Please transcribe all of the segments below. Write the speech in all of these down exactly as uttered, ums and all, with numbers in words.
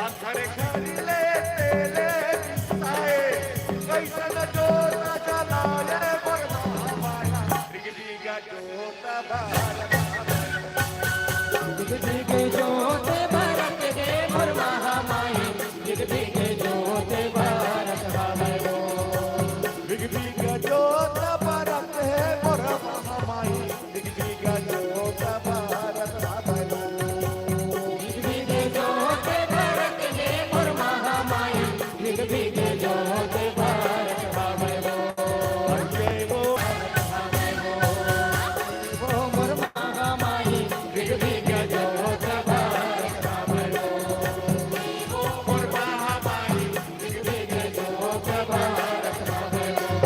घर घर ले तेले बिसाए, कैसन जोत जलाए मोर महामाया। बिग बिग जोत बरत हवय। बिग बिग जोत बरत हे मोर महामाई, बिग बिग जोत बरत हवय ओ। बिग बिग जोत बरत हे मोर महामाई, बिग बिग जोत बरत हवय ओ। बिग बिग जोत बरत हे मोर महामाई, बिग बिग जोत बरत हवय ओ। अरे वो, वो मोर महामाई, बिग बिग जोत बरत हवय ओ। वो मोर महामाई, बिग बिग जोत बरत हवय ओ।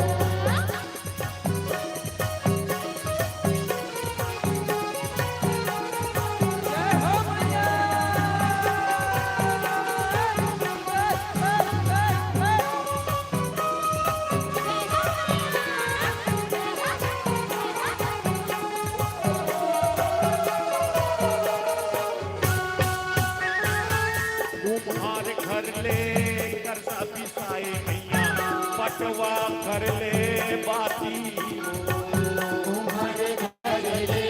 कुम्हार घर ले करसा बिसाए मइया, पटवा घर ले बाती। कुम्हार घर ले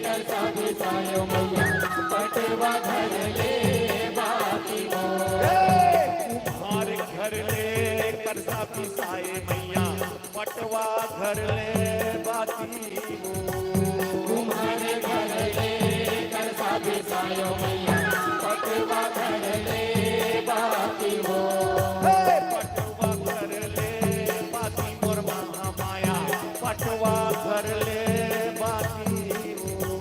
करसा बिसाए मइया, पटवा घर ले बाती। ए, कुम्हार घर ले करसा बिसाए मइया, पटवा घर ले बाती ओ। कुम्हार घर ले करसा बिसायो मइया, पटवा घर ले बाती ओ। हे पटवा घर ले बाती मोर महामाया, पटवा घर ले बाती ओ।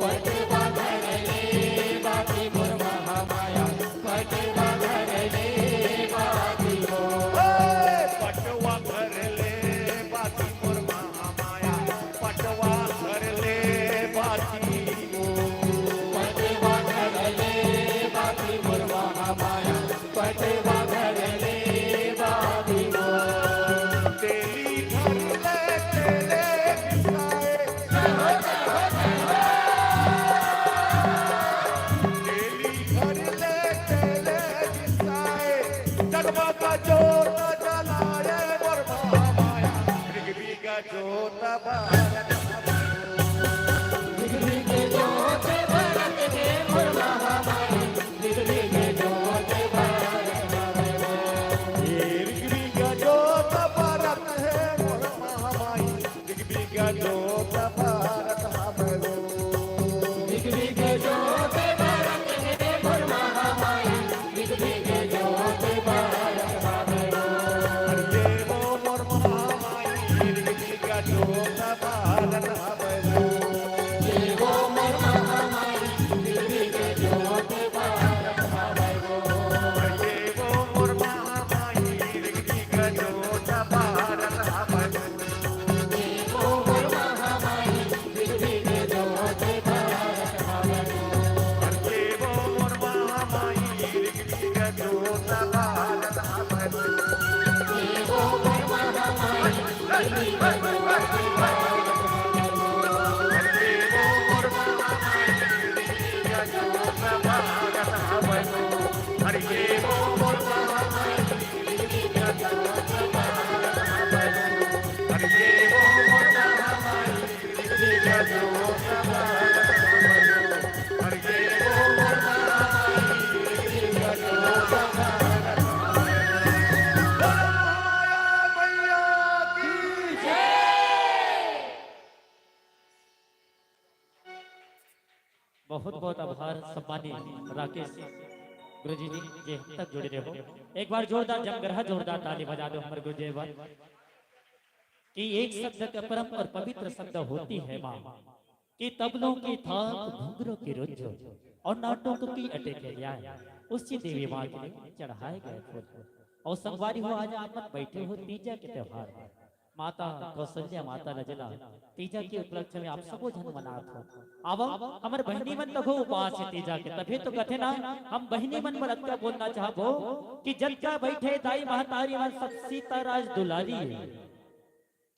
पटवा घर ले बाती मोर महामाया, पटवा घर ले बाती ओ। हे पटवा घर ले बाती मोर महामाया, पटवा घर ले बाती ओ। पटवा घर ले बाती मोर महामाया, पटवा घर ले बाती ओ। तेली घर ले तेले बिसाए, तेली घर ले तेले बिसाए, जगमग जोत जलाए मोर महामाया, बिग बिग जोत बरत हवय। बिग बिग जोत बरत हे मोर महामाई, बिग बिग जोत बरत हवय। बिग बिग जोत बरत हे मोर महामाई, बिग बिग जोत बरत हवय। बिग बिग जोत बरत हे मोर महामाई, बिग बिग जोत बरत हवय। अरे वो मोर महामाई, बिग बिग जोत बरत हवय। ये वो मोर महामाई, बिग बिग जोत बरत हवय। अरे वो मोर महामाई, बिग बिग जोत बरत हवय। बहुत बहुत आभार सम्मानित राकेश गुरुजी जी, जे हम तक जुड़े रहे हो। एक बार जोरदार जमगरहा, जोरदार ताली बजा दो हमारे गुरुजी एक बार। कि एक शब्द का परम और पवित्र शब्द होती है माँ, कि तबलों की थाप, घुंघरू की रुंझुन और नाटों की अटैक न्याय, उसी देवी माँ के लिए चढ़ाए गए फूल। और संगवारी हो, आज आप मन बैठे हो तीजा के त्योहार में, माता कौशल्या, माता लजला, तीजा के उपलक्ष्य में आप सबो झन मनात हो। अब हमर बहिनी मन तको उपास हे तीजा के, तभे तो कथे ना, हम बहिनी मन बर अतका बोलना चाहबो कि जतका बैठे दाई महतारी मन सब सीताराज दुलारी हे,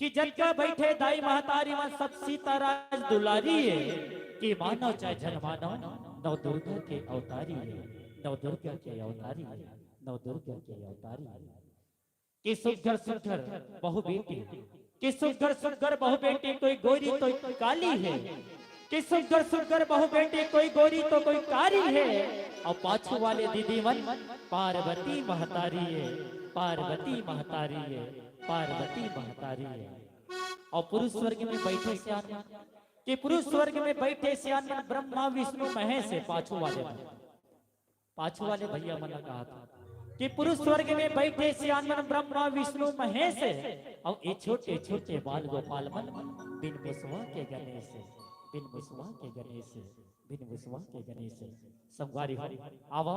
कि जतका बैठे दाई महतारी मन सब सीताराज दुलारी हे, कि मानो चाहे झन मानो नौ दुर्गा के अवतारी हे। नवदुर्गा के अवतारी हे, नवदुर्गा के अवतारी हे। कि सुघर सुघर बहु बेटी, कि सुघर सुघर बहु बेटी, कोई गोरी तो काली हे। कि सुघर सुघर बहु बेटी, कोई गोरी तो कोई कारी हे। अउ पाछू वाले दीदी मन पार्वती महतारी हे, पार्वती महतारी हे, पार्वती महतारी हे। अउ पुरुष स्वर्ग में बइठे सियान मन, कि पुरुष स्वर्ग में बइठे सियान मन ब्रह्मा विष्णु महेश हे, पाछू वाले मन। पाछू वाले भइया मन कहा था कि पुरुष स्वर्ग में बइठे सियान मन ब्रह्मा विष्णु महेश हे, अउ ए छोटे छोटे बाल गोपाल मन बिन मुसवा के गणेश हे, बिन मुसवा के गणेश हे, बिन मुसवा के गणेश हे। संगवारी हो, आवा,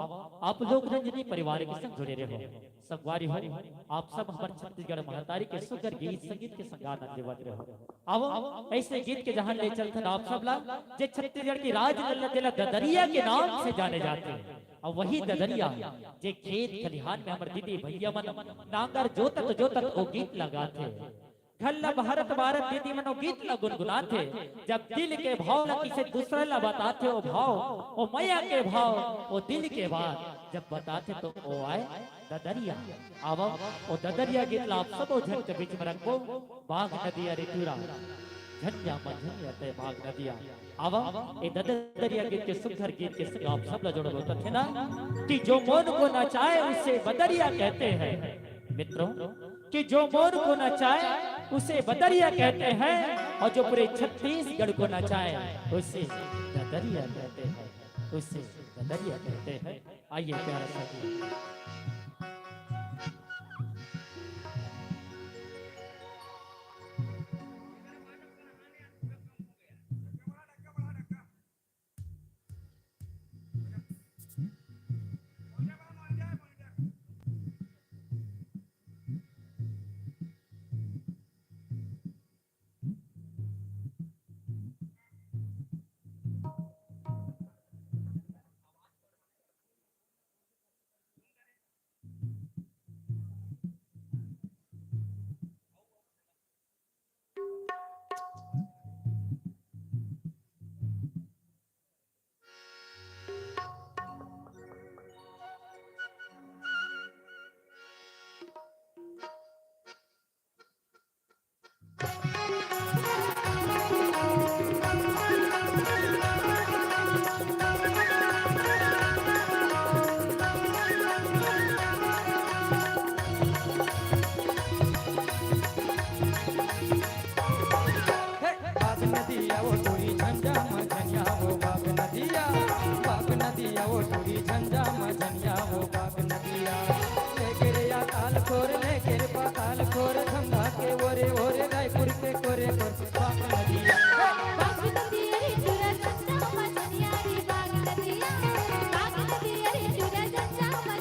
आप लोक रंजनी परिवार के संग जुड़े रहो। संगवारी हो, आप सब हमर छत्तीसगढ़ महतारी के सुघर गीत संगीत के संग आनंद लेवत रहो। आवा, अइसे गीत के जहान ले चलथन आप सब ला, जे छत्तीसगढ़ के राज लल्ला, जेला ददरिया के नाम से जाने जाथे। अउ वही ददरिया, जे खेत खलिहान में हमर दीदी भइया मन नांगर जोतत जोतत ओ गीत ला गाथे। घर ला बहारत बहारत दीदी मन ओ गीत ला गुनगुनाथे। जब दिल के भाव ला किसे दूसरा ला बताथे, ओ भाव, ओ मया के भाव, ओ दिल के बात जब बताथे तो ओ आय ददरिया। आवव, ओ ददरिया गीत ला आप सबो झन के बीच में रखबो। बाघ नदिया रे टूरा, झनिया म झनिया तय बाघ नदिया। आवव, ए ददरिया गीत के सुघर गीत के संग आप सब ला जोड़बो। कथे ना कि जो मोर को नचाए उसे बदरिया कहते हैं। मित्रों, कि जो मोर को नचाए उसे बदरिया कहते हैं, और जो पूरे छत्तीसगढ़ को नचाए उसे ददरिया कहते हैं, उसे ददरिया कहते हैं। आइए प्यारा सा गीत। हे, बाग नदिया ओ टूरी झंझा म झनिया ओ बाग नदिया, बाग नदिया ओ टूरी झंझा म झनिया ओ बाग नदिया। लेके रे अकाल खोर, लेके रे पाताल खोर, धंधा के ओरे ओरे रायपुर के कोरे कोर बाग नदिया। बाग नदिया रे टूरा झंझा म झनिया रे बाग नदिया, बाग नदिया रे टूरा झंझा म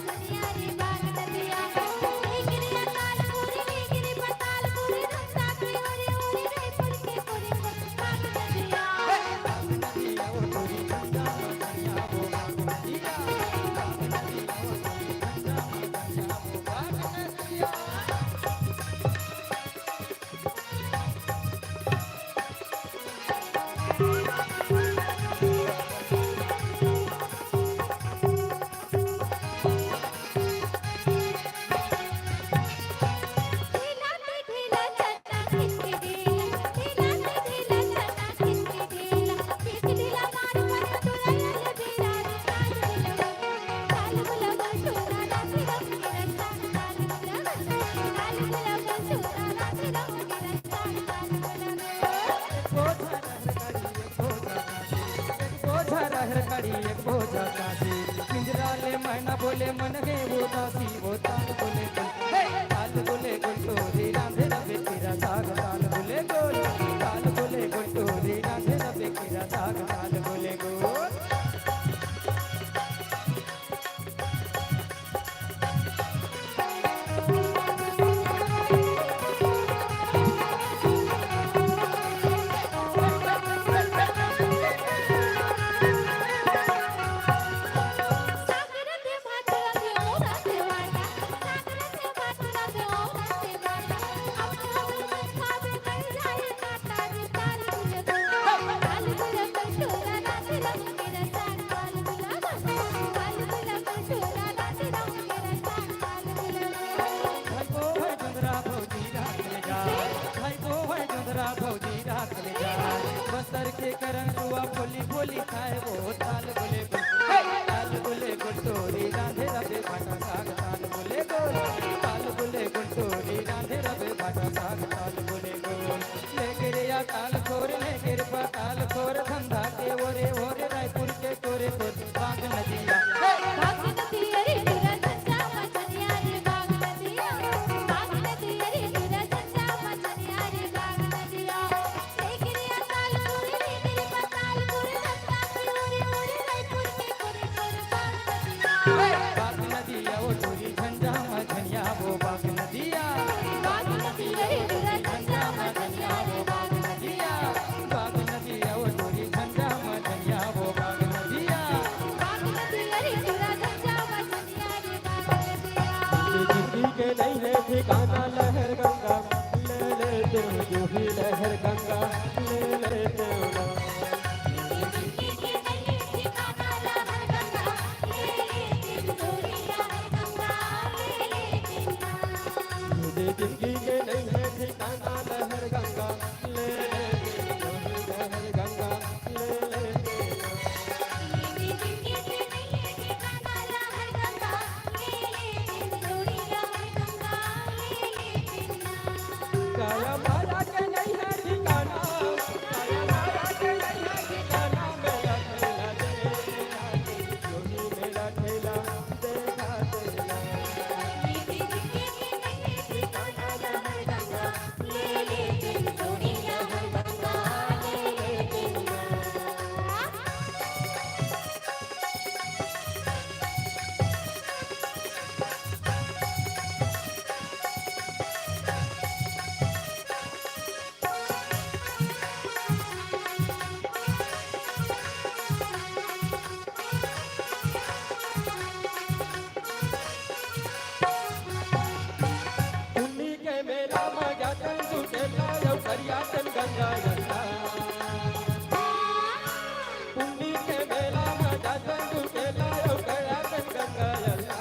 बोझा रहर कड़ी एक बोझा काशी, पिंजरा ले मैना बोले मन गे उदासी, ओ ताल बोले गुल, हे ताल बोले गुल टोरी रांधे रबे तेरा साग, ताल बोले गुल, ताल बोले गुल टोरी रांधे रबे तेरा साग, ताल बोले गुल। गुंटोरी रांधे रबे भाटा साग ताल बोले गोल, ताल बोले गुंटोरी रांधे रबे भाटा साग ताल बोले गोल। लेके रे या ताल खोर, लेके रे पताल खोर, धंधा के ओरे ओरे रायपुर के कोरे कोरे बाग नदिया। बाग नदिया रे टूरा झंझा मछनिया रे बाग नदिया, बाग नदिया रे टूरा झंझा मछनिया रे बाग नदिया। बाग नदिया ओ टूरी झंझा मछनिया वो बाग नदिया। बाग नदिया ओ टूरी झंझा मछनिया वो बाग नदिया। बाग नदिया ओ टूरी झंझा मछनिया वो बाग नदिया। बाग नदिया रे टूरा झंझा मछनिया रे बाग नदिया। जिंदगी के नहीं है ठिकाना लहर गंगा, ले लेते हैं जो भी लहर गंगा, ले लेते हैं। मुझे जिंदगी के नहीं है ठिकाना लहर गंगा, ले ले दिल, लहर गंगा, ले ले दिल। काया माया के नहीं है ठिकाना, काया माया के नहीं है ठिकाना, मेला ठेला दे, जोगी मेला ठेला देखा तेरा। पुन्नी के मेला म जातन सुटेला, अउ करियातन गंगा जलता। पुन्नी के मेला म जातन सुटेला, अउ करियातन गंगा जलता।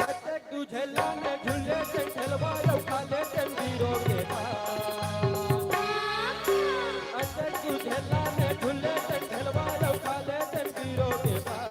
अतेक दू झेला में झूले से ठेलवा अउ खा ले से बीरो के पास। अतेक दू झेला में झूले से ठेलवा अउ खा ले से बीरो के पास।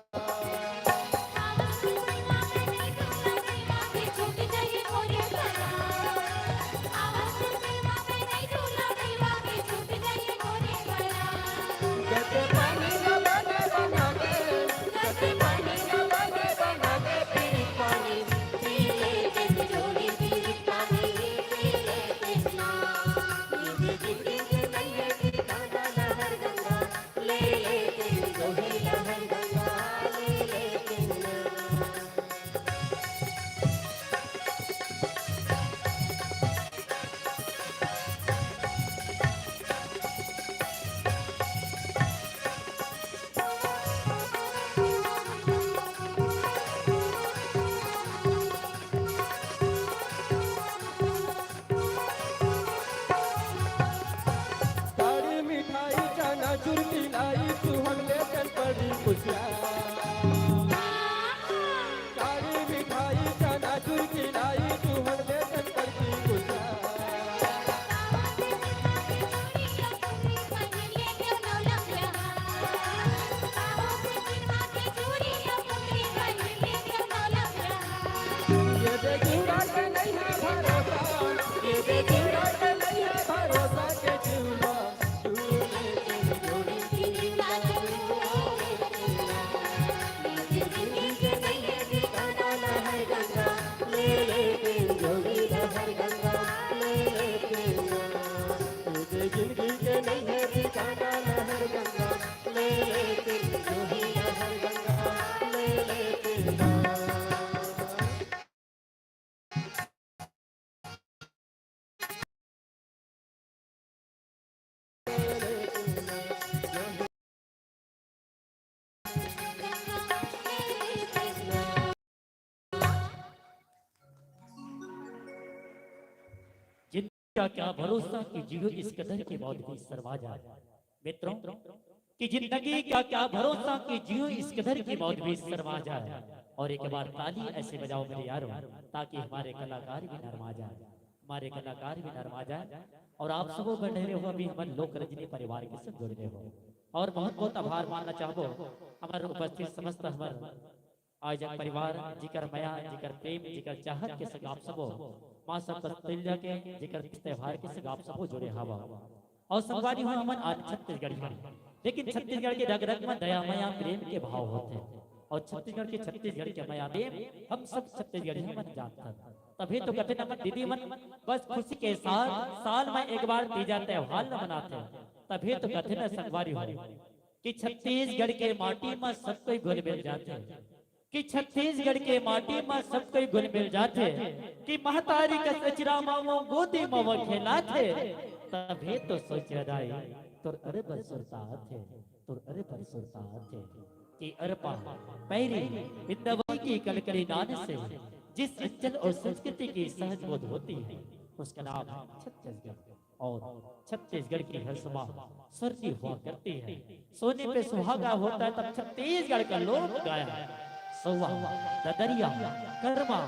जिंदगी का क्या भरोसा कि जियो इस कदर की मौत भी शर्मा जाए। मित्रों, कि जिंदगी का क्या भरोसा कि जियो इस कदर की मौत भी शर्मा जाए। और एक बार ताली ऐसे बजाओ मेरे यारों, ताकि हमारे कलाकार भी नरमा जाए, हमारे कलाकार भी नरमा जाए। और आप सबो बने रहो, अभी हमन लोक रजनी परिवार के संग जुड़ रहे हो। और बहुत बहुत आभार मानना चाहबो हमर उपस्थित समस्त हमर आयोजक परिवार, जिकर मया, जिकर प्रेम, जिकर चाहत के संग आप सबो माँ सब कस्तूरिया के, जिकर त्योहार के संग आप सबो जुड़े हवा। और संगवारी हो, हमन आज छत्तीसगढ़ी हन, लेकिन छत्तीसगढ़ के रग रग में दया मया प्रेम के भाव होथे। और छत्तीसगढ़ के, छत्तीसगढ़ के मया प्रेम हम सब छत्तीसगढ़ी हमन जानथन। तभी तो कथे न हमर दीदी मन बस खुशी के साथ साल में एक बार तीजा त्योहार ल मनाथे। तभी तो कथे न संगवारी हो कि छत्तीसगढ़ के माटी में सब कोई घुल मिल जाथे, कि छत्तीसगढ़ के माटी में सब कोई घुल मिल जाथे, कि महतारी के सचरा में वो गोदी में वो खेलाथे। तभी तो सोच रदाई तोर अरे बर सुरता आथे, तोर अरे बर सुरता आथे। कि अरपा पैरी इंदवई की कलकली नान से जिस अंचल और संस्कृति की सहज बोध होती है, उसका नाम छत्तीसगढ़। और छत्तीसगढ़ की हर सुबह सर्दी हुआ करती है, सोने पे सुहागा होता है, तब छत्तीसगढ़ का लोक गायन सौवा, ददरिया, करमा,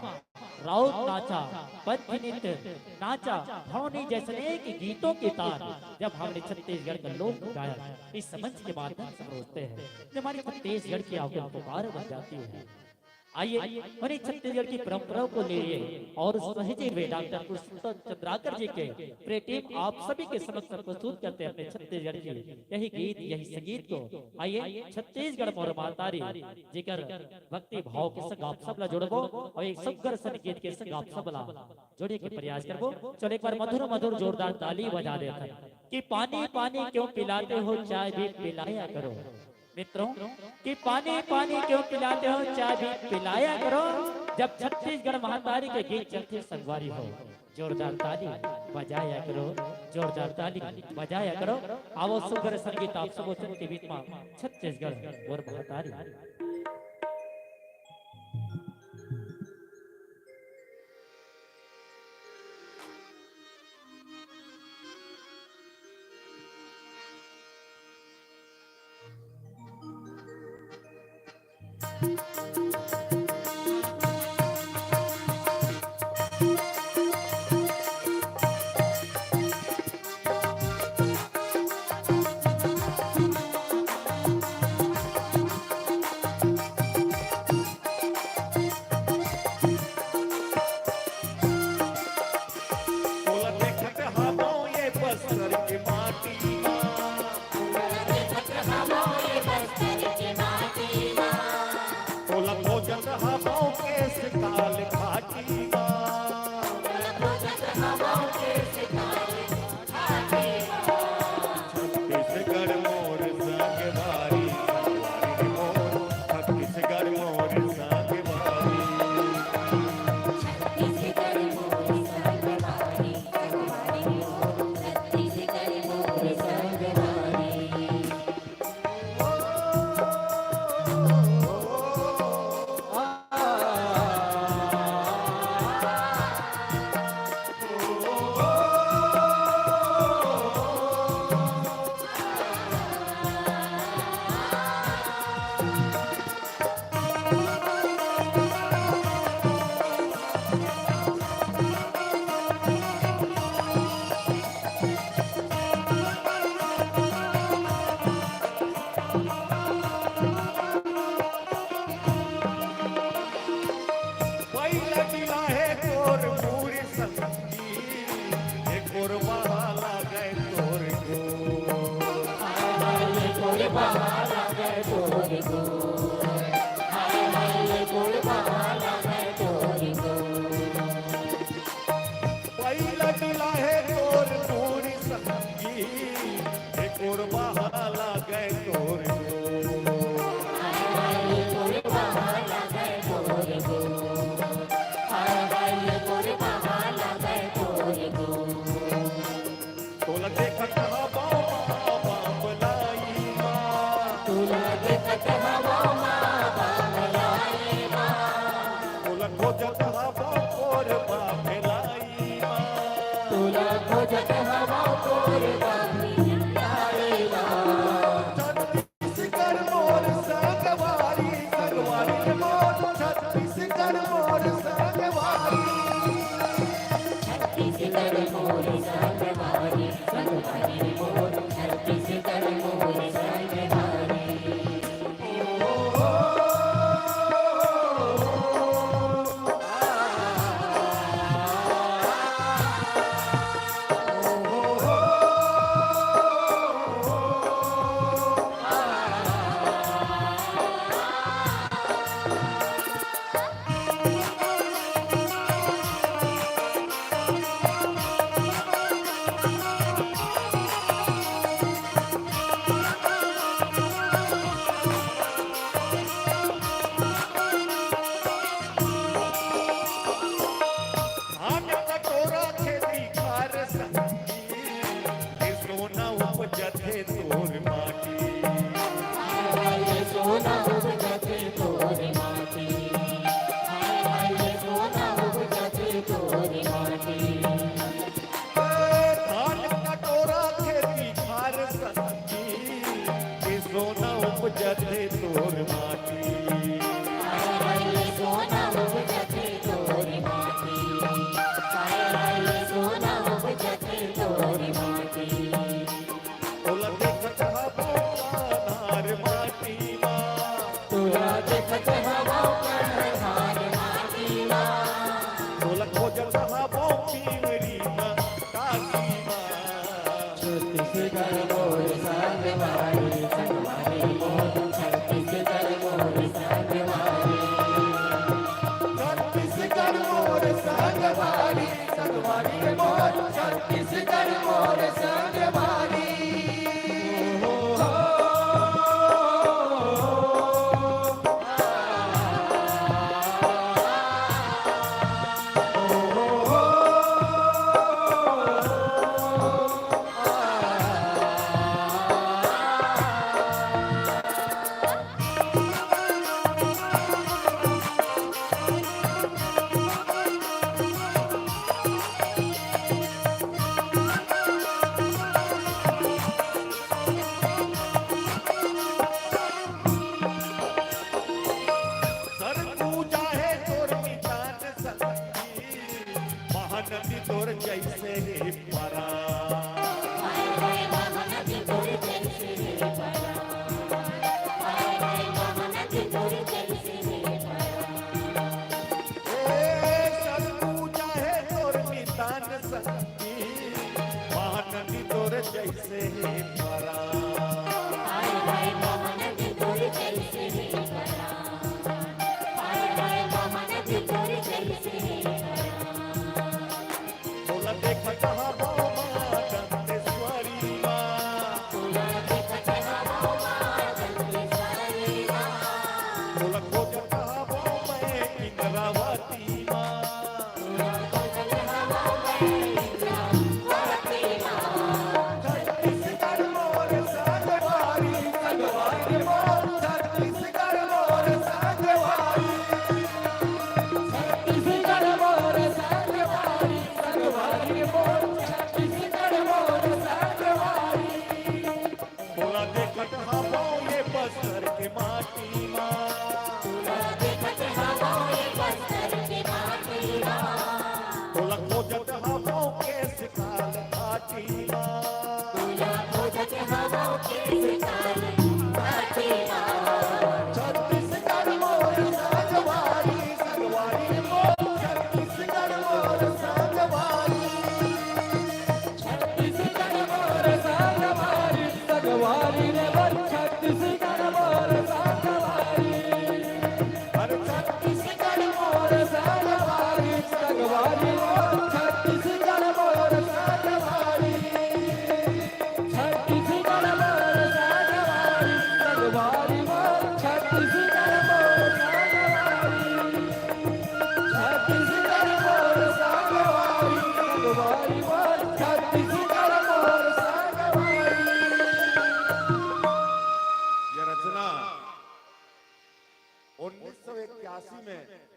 राउत नाचा, पंच नृत्य, नाचा, भवनी जैसे अनेक गीतों की तान जब हमने छत्तीसगढ़ का लोक गायन इस मंच के माध्यम से परोसते हैं, तो हमारी छत्तीसगढ़ की आंखों पुकार बन जाती है। आइए, उन्हीं छत्तीसगढ़ की परंपराओं को लिए और सहेजे हुए डॉक्टर पुरुषोत्तम चंद्राकर जी के प्रेम आप सभी के समक्ष प्रस्तुत करते हैं अपने छत्तीसगढ़ की यही गीत, यही संगीत को। आइए, छत्तीसगढ़ मोर महतारी जेकर भक्ति भाव के संग आप सब ला जोड़बो और एक सुग्घर संगीत के संग आप सब ला जोड़े के प्रयास करबो। चलो, एक बार मधुर मधुर जोरदार ताली बजा देते हैं कि पानी पानी क्यों पिलाते हो, चाय भी पिलाया करो। मित्रों, कि पानी पानी क्यों पिलाते हो, चाय भी पिलाया करो। जब छत्तीसगढ़ महतारी के गीत चलते संगवारी हो, जोरदार ताली बजाया करो, जोरदार ताली बजाया करो। आवो, सुग्घर संगीत आप सबो के बीच में छत्तीसगढ़ मोर महतारी। तोला देखत हावों ये बस्तर के माटी मा। तोला देखत हावों ये बस्तर के माटी मा। तोला खोजत हावों केस काल घाटी मा। तोला खोजत हावों केस काल घाटी मा। छत्तीसगढ़ मोर संगवारी, संगवारी मोर, छत्तीसगढ़ मोर संगवारी। छत्तीसगढ़ मोर संगवारी, संगवारी मोर, छत्तीसगढ़ मोर संगवारी। खोजत हवं कोरबा भेलाई मा। तोला खोजत हवं कोरबा भेलाई मा। छत्तीसगढ़ मोर संगवारी, संगवारी रे मोर, छत्तीसगढ़ मोर संगवारी। छत्तीसगढ़ मोर संगवारी, संगवारी रे मोर, छत्तीसगढ़ मोर संगवारी।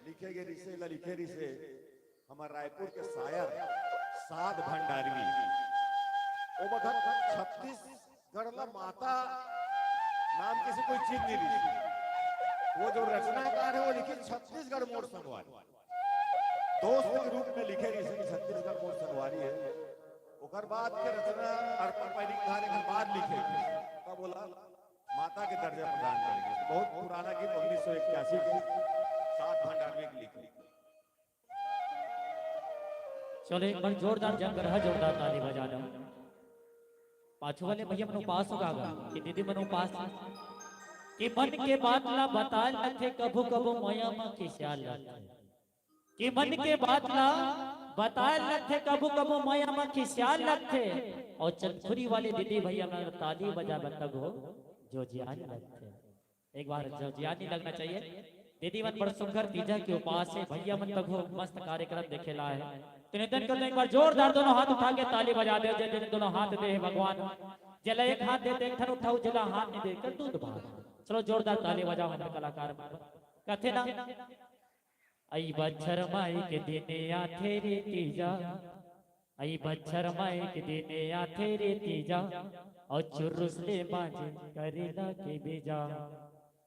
लिखे गे रिसे ला लिखे रिसे हमर रायपुर के शायर साध भंडारवी। ओ बखत छत्तीसगढ़ ला माता नाम किसी कोई चीज नहीं लिखी। वो जो रचनाकार है वो लिखी छत्तीसगढ़ मोर संगवारी। दोस्त के रूप में लिखे रिसे कि छत्तीसगढ़ मोर संगवारी है। ओकर बाद के रचना अर्पण पैरी धारे के बाद लिखे। तब बोला माता के दर्जा प्रदान करेंगे। बहुत पुराना गीत उन्नीस सौ इक्यासी के साध भंडारवी के लिखे। चलो एक बार जोरदार जंग रहा, जोरदार ताली बजा दो। पाछू वाले भैया मन उपास हो गा कि दीदी मन उपास कि मन के बात ला बताए लगथे, कभू कभू मया म खिसियाए लगथे। कि मन के बात ला बताए लगथे, कभू कभू मया म खिसियाए लगथे। और चंदखुरी वाले दीदी भैया मन ताली बजा बतग हो जो जियान लगथे। एक बार जो जियान नहीं लगना चाहिए। दीदी मन बड़ सुंदर तीजा के उपास है, भैया मन तक हो मस्त कार्यक्रम देखे ला है। तो नितिन को तो एक बार जोरदार दोनों हाथ उठा के ताली बजा दे, जे दिन दोनों हाथ दे है भगवान। जेला एक हाथ दे, एक ठन उठाऊ, जेला हाथ नहीं दे, कर दूध बार। चलो जोरदार ताली बजाओ हमारे कलाकार मन। कथे ना, अई बच्छर माई के दिन आथे रे तीजा, अई बच्छर माई के दिन आथे रे तीजा, और चुरुस ले बाजे करेला के बीजा।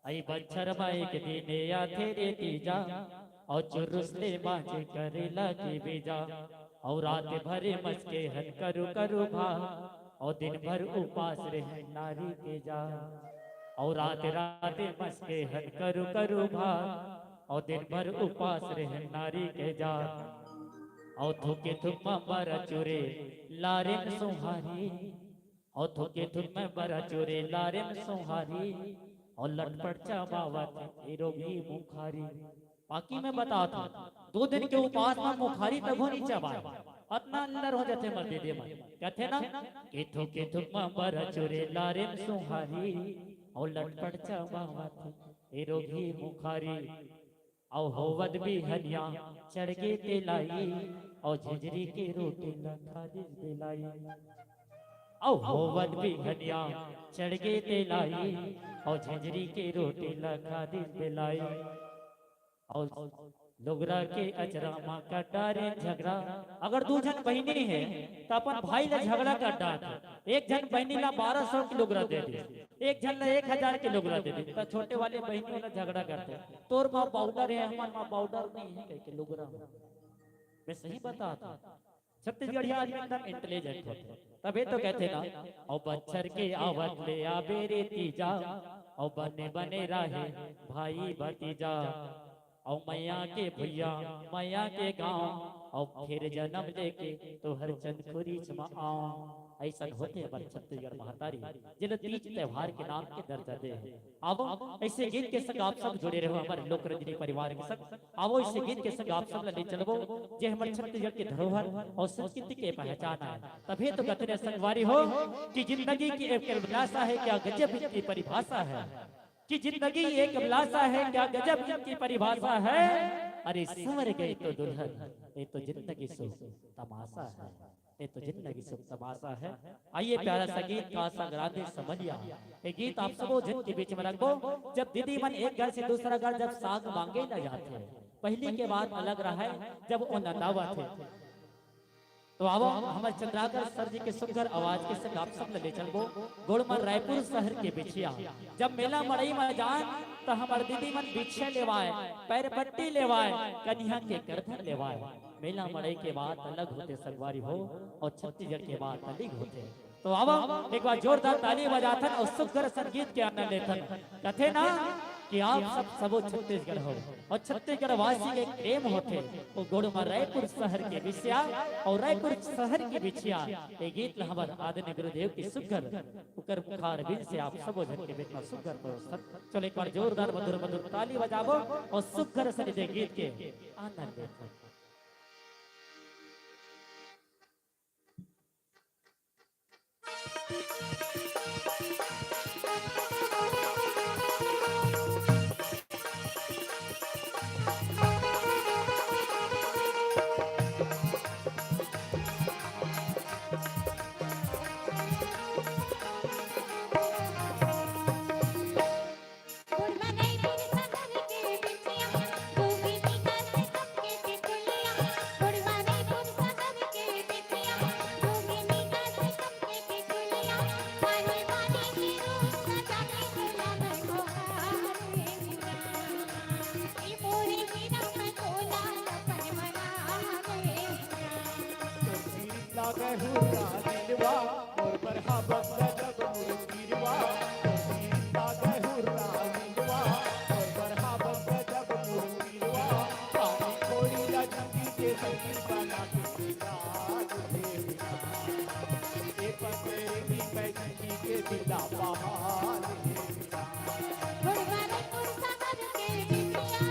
अई बच्छर माई के दिन आथे रे तीजा, और चुरुस ले बाजे करेला के बीजा। और रात भरे मस्के हन करू करू भा, और दिन भर उपास रहे नारी के जा। और रात रात मस्के हन करू करू भा, और दिन भर उपास रहे नारी के जा। और थुके थुक मबर चुरे लारिन सुहारी, और थुके थुक मबर चुरे लारिन सुहारी, और लटपट चबावत ए रोगी मुखारी। बाकी मैं बतात हूँ, दो दिन के उपास में मुखारी तभो नहीं चबाए, अतना अंदर हो जाथे मर दीदी मन। कथे ना, केथो केथो मबर चुरे लारिन सुहारी, और लटपट चबावत ए रोगी मुखारी। और होवत बिहनिया चढ़ गे तेलाई, और झिझरी के रोटी ला खा दिस बेलाई। और होवत बिहनिया चढ़ गे तेलाई, और झिझरी के रोटी ला खा दिस बेलाई। और लुगरा के अचरा मा कटारे झगड़ा। अगर दू झन बहिनी हे, त अपन भाई ला झगड़ा कर डारथे। एक झन बहिनी ला बारह सौ के लुगरा दे दे, एक झन ला एक हजार के लुगरा दे दे, त छोटे वाले बहिनी वाला झगड़ा करथे, "तोर मा पाउडर हे, हमर मा पाउडर नहीं है," कह के लुगरा में। मैं सही बतात हूँ। छत्तीसगढ़िया आदमी एकदम इंटेलिजेंट होथे, तभे तो कहथे ना, "और बच्छर के आवत ले आबे रे तीजा, और बने बने रहे भाई भतीजा, और मैया के भैया, मैया के गांव, और फिर जन्म लेके तोहर चंदखुरी म आऊं।" ऐसन होथे हमर छत्तीसगढ़ महतारी, जेला तीज त्योहार के नाम के दर्जा दे हे। आवो, ऐसे गीत के संग आप सब जुड़े रहो हमर लोक रंजनी परिवार के संग। आवो, ऐसे गीत के संग आप सब ला ले चलबो, जे हमर छत्तीसगढ़ के धरोहर और संस्कृति के पहचान आय। तभे तो कथे न संगवारी हो कि जिंदगी की एक अभिलाषा है, क्या गजब इनकी परिभाषा है। कि जिंदगी एक अभिलाषा है, क्या गजब इनकी परिभाषा है। अरे संवर गई तो दुल्हन, ये तो जिंदगी सो तमाशा है। ये तो जिंदगी सो तमाशा है। आइए प्यारा सा गीत का संग राधे समझिया। ये गीत आप सबो झन के बीच में रखबो। जब दीदी मन एक घर से दूसरा घर जब साग मांगे न जाथे, पहली के बात अलग रहे, जब वो नंदावत हे। तो आवो, हमर चंद्राकर सर जी के सुंदर आवाज के संग आप सब ल ले चलबो। गोड़ म रायपुर शहर के बिछिया, जब मेला मड़ई म जान, त हमर दीदी मन बिछिया लेवाय, पैर पट्टी लेवाय, कनिहा के करधन लेवाय। मेला मड़ई के बात अलग होथे संगवारी हो, और छत्तीसगढ़ के बात अलग होथे। तो आवा, एक बार जोरदार ताली बजाथन और सुग्घर संगीत के आनंद लेथन। कथे ना कि आप सब सबो छत्तीसगढ़ हो और छत्तीसगढ़ वासी के प्रेम होथे। वो गोड़ म रायपुर शहर के बिछिया और रायपुर शहर के बिछिया। ये गीत ल हमर आदरणीय गुरुदेव के सुग्घर उकर मुखार बिंद से आप सबो झन के बीच म सुग्घर परोसथन। चलो एक बार जोरदार मधुर मधुर ताली बजाबो और सुग्घर सनी दे गीत के आनंद लेथन। हुर्रा दिलवा, मोर बरहा बंद जब मुरतिरवा, मोर पीरित लागे हुर्रा दिलवा, मोर बरहा बंद जब मुरतिरवा, पानी खोड़ी ला जिंदगी के संगी बना के बिता दे हे बिना। ए पतरे भी मैं जिंदगी के बिना बहाल हे बिना। गुरुवारे पुरसा भर के बिटिया।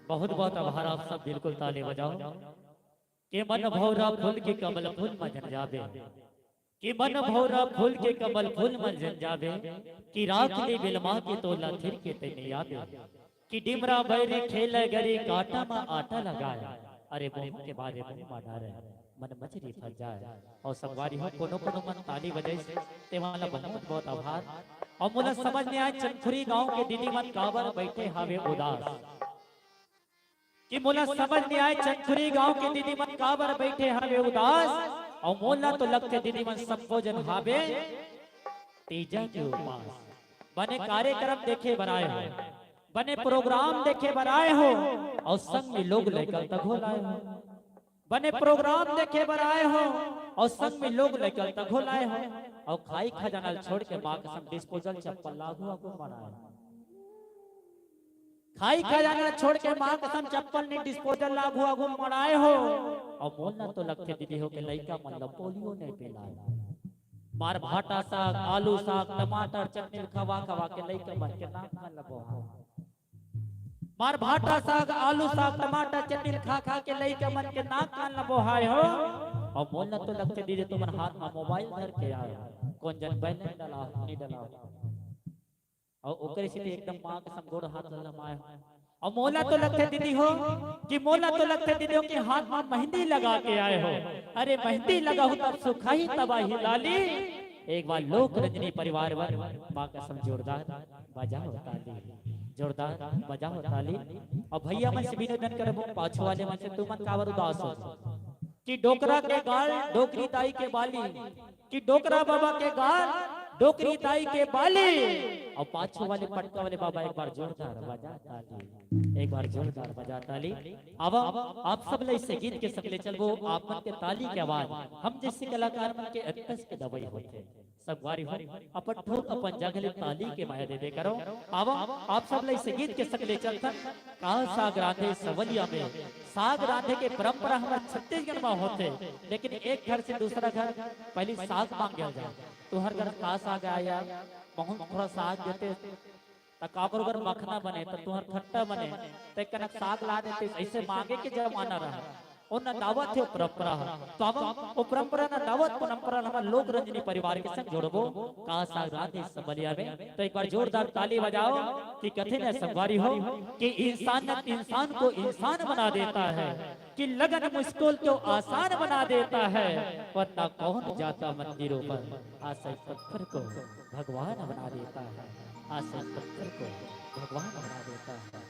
बहुत बहुत आभार आप सब, बिल्कुल ताली बजाओ। के मन भौरा फूल के कमल फूल म जन जाबे, के मन भौरा फूल के कमल फूल म जन जाबे, कि राख ले बिलमा के तोला थिर के तैने आबे, कि डिमरा बैरी खेल गरी काटा म आटा लगाया। अरे मोहू के बारे मोहू मा डारे, मन मछरी फंस जाए। अउ संगवारी हो, कोनो कोनो मन ताली बजाइस, ते वाला बहुत बहुत आभार। अउ मोला समझ नइ आए, चंदखुरी गांव के दीदी मन काबर बइठे हावे उदास, कि मोला समझ नइ आए, चंदखुरी गांव के दीदी मन काबर बइठे हावे उदास। अउ मोला तो लगथे दीदी मन सबो झन हावे तीजा के उपास। बने कार्यक्रम देखे बर आए हो, बने प्रोग्राम देखे बर आए हो, अउ संग में लोग लइका ल तघो लाए हो। बने प्रोग्राम देखे बर आए हो, अउ संग में लोग लइका ल तघो लाए हो, अउ खाई खजाना ल छोड़ के माँ कसम डिस्पोजल चप्पल ल आघू आघू मड़ाए हो। खाई खजाना ल छोड़ के माँ कसम चप्पल नइ डिस्पोजल ल आघू आघू मड़ाए हो। अउ मोला तो लगथे दीदी हो के लइका मन ल पोलियो नइ पिलाए। मार भाटा साग, आलू साग, टमाटर चटनी ल खवा खवा के लइका मन के नाक कान ल बोहाए। मार भाटा साग, आलू साग, टमाटर चटनी ल खा खा के लइका मन के नाक कान ल बोहाए हो। अउ मोला तो लगथे दीदी तुमन हाथ म मोबाइल धर के आए हो, कोन जन बैलेंस डलाव नइ डलाव। अउ ओकरे सेती एकदम माँ कसम गोड़ हाथ ल लमाए हो। अउ मोला तो लगथे दीदी हो, कि मोला तो लगथे दीदी हो कि हाथ म मेहंदी लगा के आए हो। अरे मेहंदी लगाहू तब सुखाही तबाही लाली। एक बार लोक रंजनी परिवार बर माँ कसम जोरदार बजाओ ताली, जोरदार बजाओ ताली। अउ भैया मन से भी निवेदन करबो, पाछू वाले मन से, तुमन काबर उदास हो? कि डोकरा के गाल, डोकरी दाई के बाली, कि डोकरा बाबा के गाल, डोकरी दाई के बाली, अउ पाछू वाले पटका वाले बाबा एक बार जोरदार बजा ताली, एक बार जोरदार बजा ताली। अब आप सब ला इसे गीत के संग ले चलबो, आप मन के ताली के आवाज हम जइसे कलाकार मन के अंतस के दवाई होथे। संगवारी हो, अपन ठोर अपन जगह ले ताली के माया दे दे करो। आवा, आप सब ला इसे गीत के संग ले चलथन। का साग रांधे सवलिया में, साग रांधे के परंपरा हमर छत्तीसगढ़ में होथे, लेकिन एक घर से दूसरा घर पहली साग मांगे जाए। तुहर घर का साग आया, महूं थोड़ा साग देते, त काकरो घर मखना बने, त तुहर खट्टा बने, त कनक साग ला देते, ऐसे मांगे के जमाना रहा। ओ नंदावत हे ओ परंपरा ह। तो अब ओ परंपरा नंदावत, परंपरा हमर लोक रंजनी परिवार के संग जोड़बो। का साग रांधे सवलिया में, तो एक बार जोरदार ताली बजाओ कि कथे न संगवारी हो कि इंसानियत इंसान को इंसान बना देता है, कि लगन मुश्किल को आसान बना देता है, वरना कौन जाता मंदिरों पर आशा पत्थर को भगवान बना देता है, आशा पत्थर को भगवान बना देता है।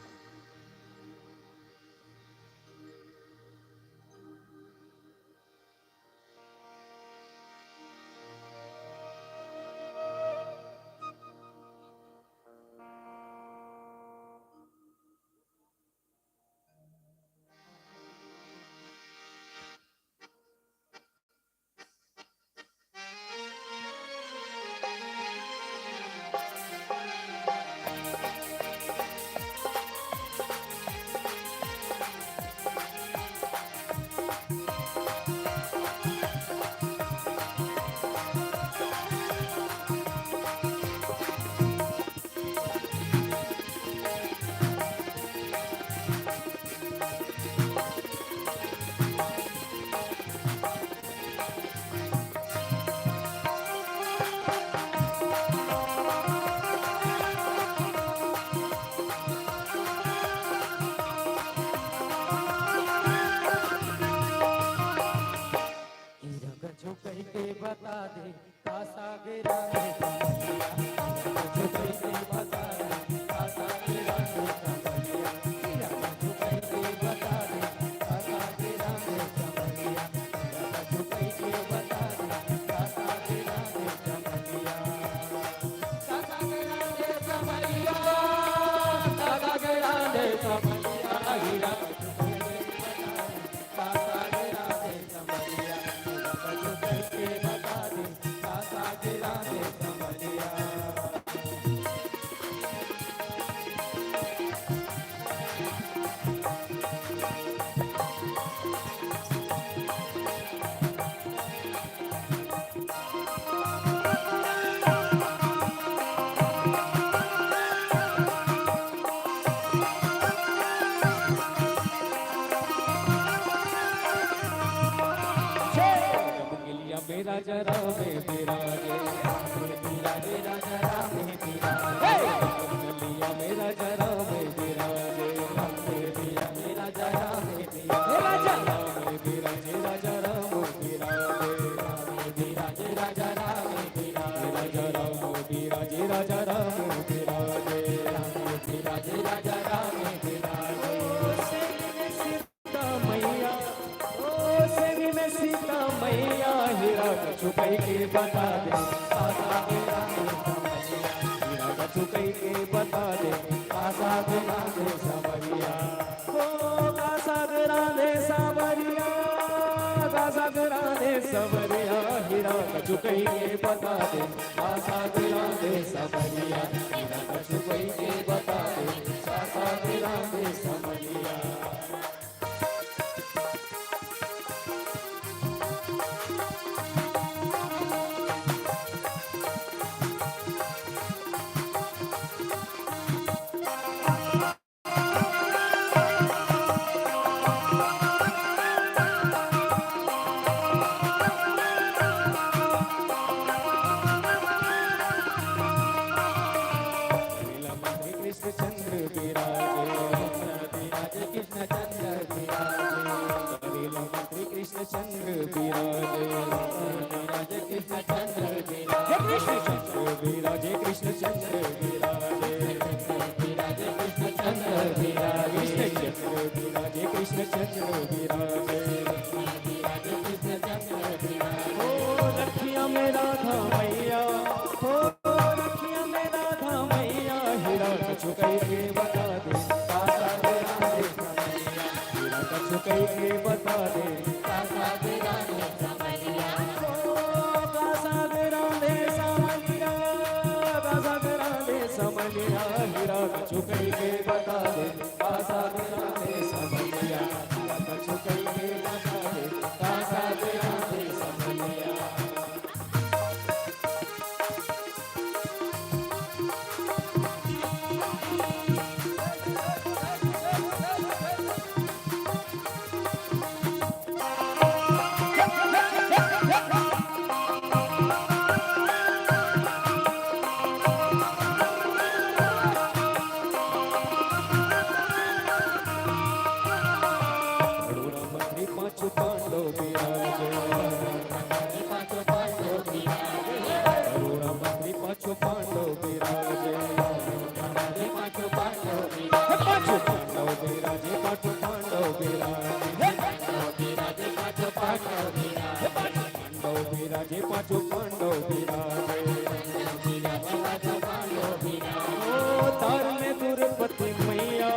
हीरा कछु कहिके बता दे, का सागे रांधे समलिया। हीरा कछु कहिके बता दे, का सागे रांधे समलिया। हीरा कछु कहिके बता दे, का सागे रांधे समलिया। हीरा कछु कहिके बता दे, का सागे रांधे समलिया। का सागे रांधे समलिया, का सागे रांधे समलिया। हीरा कछु कहिके बता दे, का सागे रांधे समलिया। हीरा कछु कहिके बता दे, का सागे रांधे समलिया। मेरा जरा में बिराजे, मेरा जरा में बिराजे, मेरा जरा में बिराजे। राजा राम के लागे। ओ सेमी में सीता मैया, ओ सेमी में सीता मैया, हीरा कछु कहि के बता दे, आशा के राम के समरिया, हीरा कछु कहि के बता दे, आशा के राम के समरिया। ओ का साग रांधे सांवरिया, का साग रांधे सांवरिया, हीरा कछु कहि के बता दे, का साग रांधे सांवरिया, हीरा कछु कहि के बता दे, का साग रांधे सांवरिया। कृष्णचंद्र विराजे, विराजे कृष्णचंद्र विराजे। कबीर मंत्री कृष्णचंद्र विराजे, विराजे कृष्णचंद्र विराजे। कृष्णचंद्र विराजे, कृष्णचंद्र विराजे। विराजे कृष्णचंद्र विराजे। कृष्णचंद्र विराजे, कृष्णचंद्र विराजे। विराजे कृष्णचंद्र विराजे। ओ रखिया में राधा मैया, ओ रखिया में राधा मैया, हीरा कछु कहि के बता दे, का साग रांधे सांवरिया, हीरा कछु कहि के बता दे, का साग रांधे सांवरिया। ओ का साग रांधे सांवरिया, का साग रांधे सांवरिया, हीरा कछु कहि के बता दे, का साग रांधे सांवरिया, हीरा कछु कहि के बता दे, का साग रांधे सांवरिया। पांचों पांडव विराजे। करुणा मंत्री पांचों पांडव विराजे। पांचों पांडव विराजे, पांचों पांडव विराजे। पांडव विराजे, पांचों पांडव विराजे। ओ तार में द्रौपदी मैया,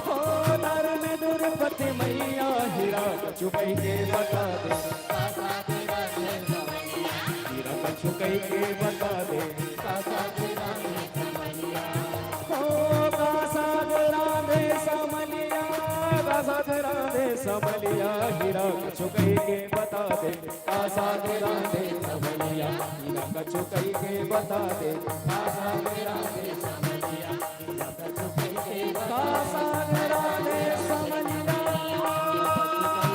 ओ तार में द्रौपदी मैया, हीरा कछु कहि के बता दे। हीरा कछु कहि के बता दे। ओ का साग रांधे सांवरिया, का साग रांधे सांवरिया, हीरा कछु कहि के बता दे। का साग रांधे सांवरिया, हीरा कछु कहि के बता दे। का साग रांधे सांवरिया, हीरा कछु कहि के बता दे।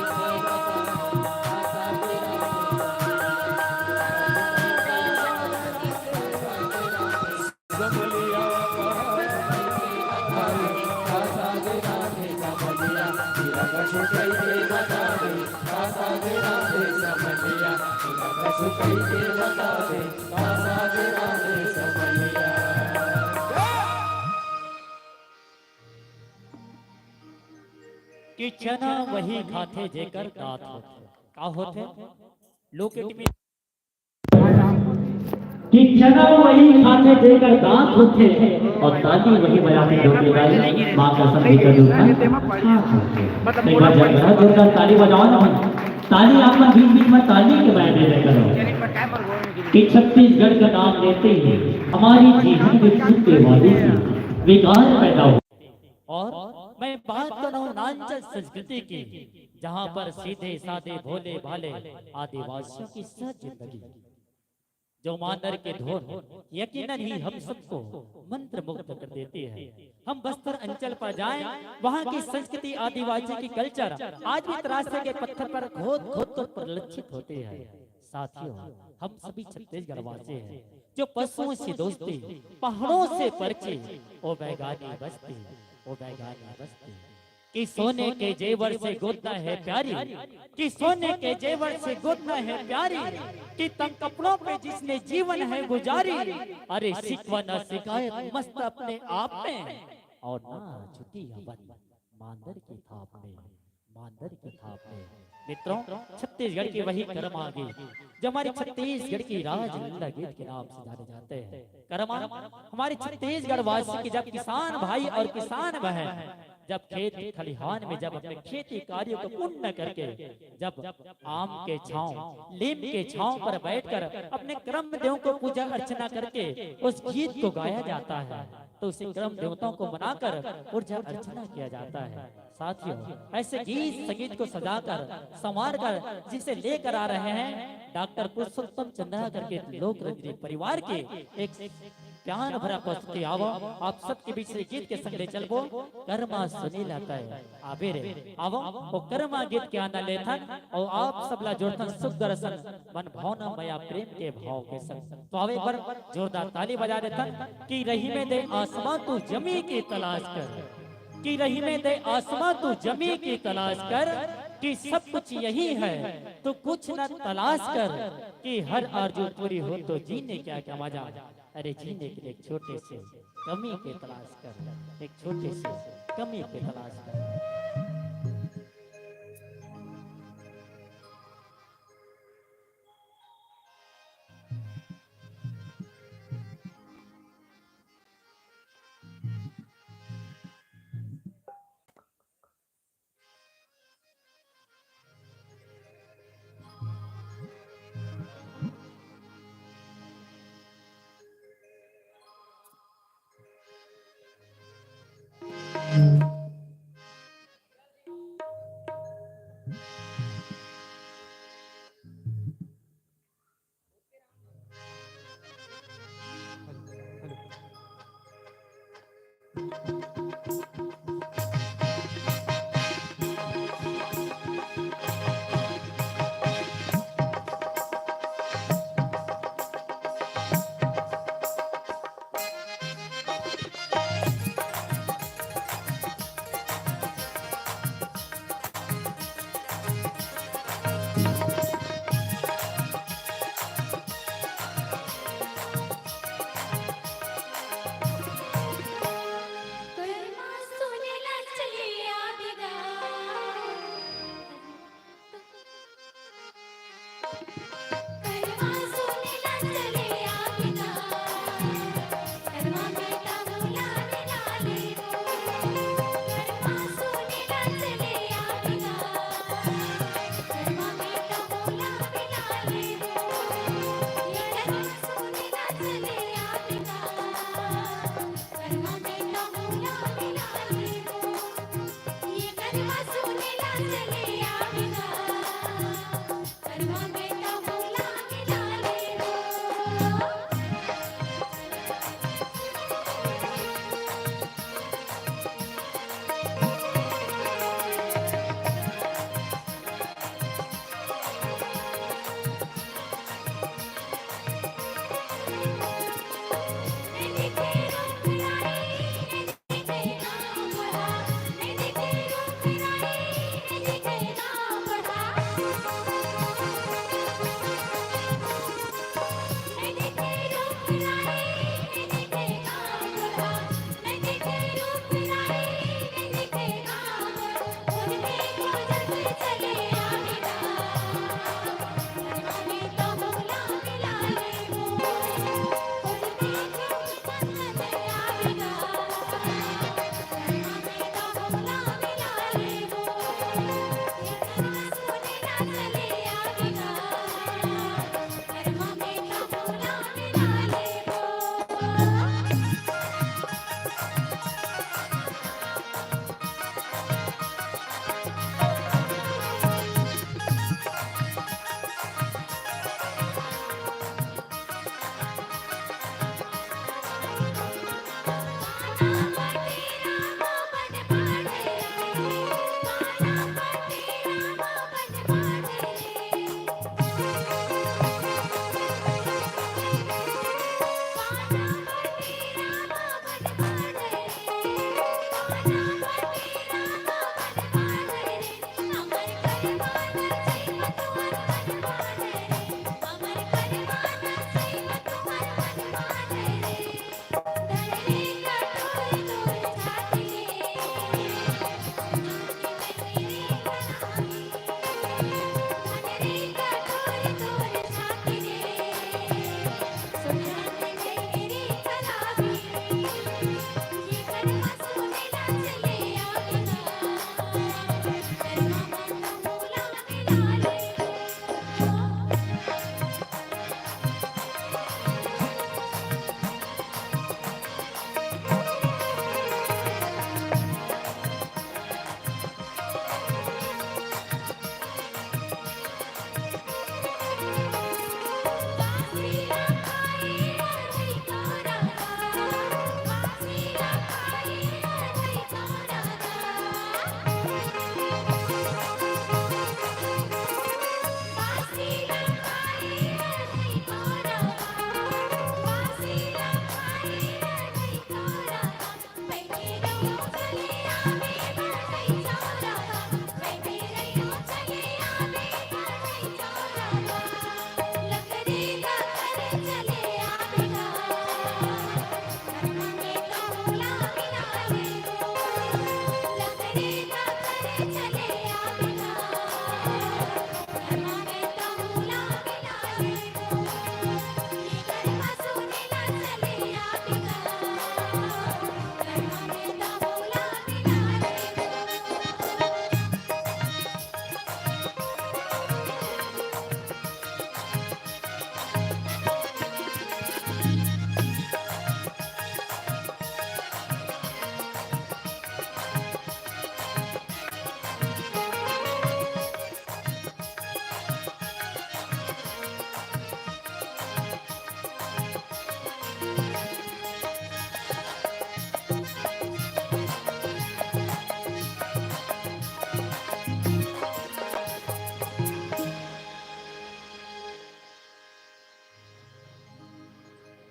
का साग रांधे सांवरिया। कि चना वही खाथे जेकर दांत होथे। का होथे? Look at me। कि चना वही खाथे जेकर दांत होथे, अउ ताली वही बजाथे जोरदार, माँ कसम जेकर दूध का खात होथे। एक बार जरा जोरदार ताली बजाओ ना भाई। ताली आप मन बीच बीच में ताली के बजाय दे करो। कि छत्तीसगढ़ का नाम लेते ही हमारी जीवन में छूटे वाली सी विकार पैदा हो। और मैं बात कर रहा हूँ नाचन संस्कृति की, जहाँ पर सीधे साधे भोले भाले आदिवासियों की सहज जिंदगी, जो मांदर के धुन यकीनन ही हम सबको मंत्रमुग्ध कर देती है। हम बस्तर अंचल पर जाएं, वहाँ की संस्कृति, आदिवासी की culture आज भी तराशे के पत्थर पर खोद खोद कर प्रलक्षित होती है। साथियों, हम सभी छत्तीसगढ़ वासी हैं, जो पशुओं से दोस्ती, पहाड़ों से परिचय, ओ बैगानी बस्ती, ओ बैगानी बस्ती। कि सोने के जेवर से गोदना है प्यारी, कि सोने के जेवर से गोदना है प्यारी, कि तंग कपड़ों पे जिसने जीवन है गुजारी। अरे शिकवा ना शिकायत मस्त अपने आप में, और ना छुट्टी अपन मांदर की थाप में, मांदर की थाप में। मित्रों, छत्तीसगढ़ की वही कर्मा गीत, जो हमारे छत्तीसगढ़ की राजलीला गीत के नाम से जाने जाते हैं। कर्मा हमारे छत्तीसगढ़ वासी की जब किसान भाई और किसान बहन जब खेत खलिहान में जब अपने खेती कार्यों को पूर्ण करके जब आम के छांव, नीम के छांव पर बैठकर अपने कर्म देवों को पूजा अर्चना करके उस गीत को गाया जाता है, तो उसे कर्म देवताओं को मनाकर पूजा अर्चना किया जाता है। साथियों, ऐसे गीत संगीत को सजाकर, संवार कर जिसे लेकर आ रहे हैं डॉक्टर पुरुषोत्तम चंद्रा करके लोक रंजनी परिवार के एक प्यार भरा प्रस्तुति। आवो, आप सबके बीच से गीत के संग ले चलबो, कर्मा सुनीला तय। आबे रे, आवो, ओ कर्मा गीत के आनंद लेथन, और आप सबला जोड़थन सुख दर्शन, मन भावना मया प्रेम के भाव के संग। तो आवे एक बार जोरदार ताली बजा देथन कि रही में दे आसमां तू जमी की तलाश कर, कि रही में दे आसमां तू जमी की तलाश कर, कि सब कुछ यही है, तू कुछ न तलाश कर, कि हर आरज़ू पूरी हो तो जीने क्या क्या मजा। अरे जीने के लिए एक छोटे से कमी की तलाश कर, एक छोटे से कमी की तलाश कर।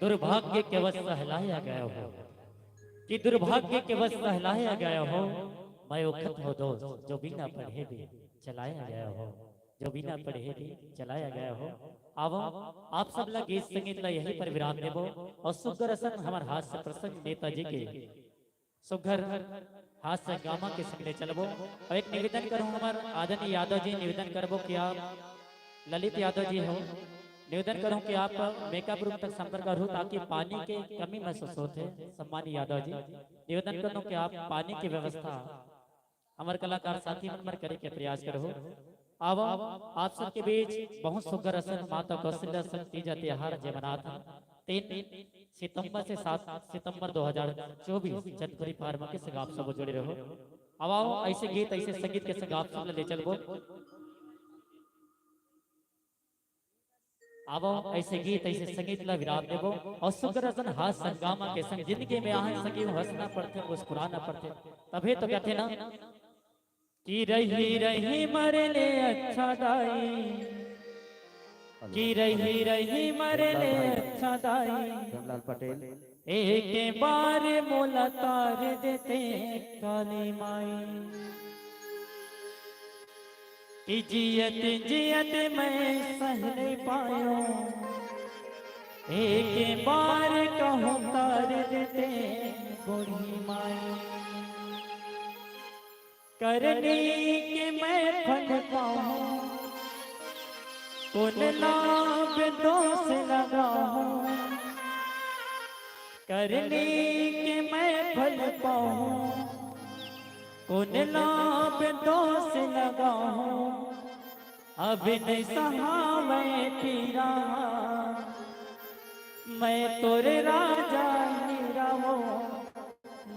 दुर्भाग्य के वश सहलाया गया हो, कि दुर्भाग्य के वश सहलाया गया हो, मैं उखत हो दोस्त, जो बिना पढ़े भी चलाया गया हो, जो बिना पढ़े भी चलाया गया हो। आवो, आप सब ला गीत संगीत ला यहीं पर विराम देबो और सुग्घर असन हमर हास्य प्रसंग नेताजी के सुग्घर हास्य हंगामा के संग ले चलबो। और एक निवेदन करूं, हमर आदरणीय यादव जी, निवेदन करबो कि आप, ललित यादव जी हो, निवेदन करूं कि आप मेकअप रूम तक संपर्क करो, ताकि पानी के कमी महसूस होथे। सम्मानित यादव जी, निवेदन करूं कि आप पानी की व्यवस्था हमर कलाकार साथी मन बर करे के प्रयास करहु। आवो, आप सबके बीच बहुत सुग्घर असन माता कौशल्या संग तीजा तिहार जे मनात हन, तीन सितंबर से सात सितंबर दो हज़ार चौबीस चंदखुरी फार्म के संग आप सब जुड़े रहो। आवो, ऐसे गीत, ऐसे संगीत के संग आप सब ले चलबो। आवो, ऐसे गीत, ऐसे संगीत ला विराम देबो और सुग्घर असन हास्य हंगामा के संग जिंदगी में आहन संगी हंसना पड़थे, मुस्कुराना पड़थे। तभे तो कहथे ना कि रही रही मरे ले अच्छा दाई, कि रही रही मरे ले अच्छा दाई। प्रेमलाल पटेल। एक बार मोला तार देते काली माई, कि जियत जियत मैं सह नहीं पायो, एक बार कहूँ तार देते बूढ़ी माई। करनी के मैं फल पाऊँ, कौन लाभ दोष लगाऊँ। करनी के मैं फल पाऊँ, कौन लाभ दोष लगाऊँ। अब नहीं सहावै पीरा, मैं तोरे राजा हीरा वो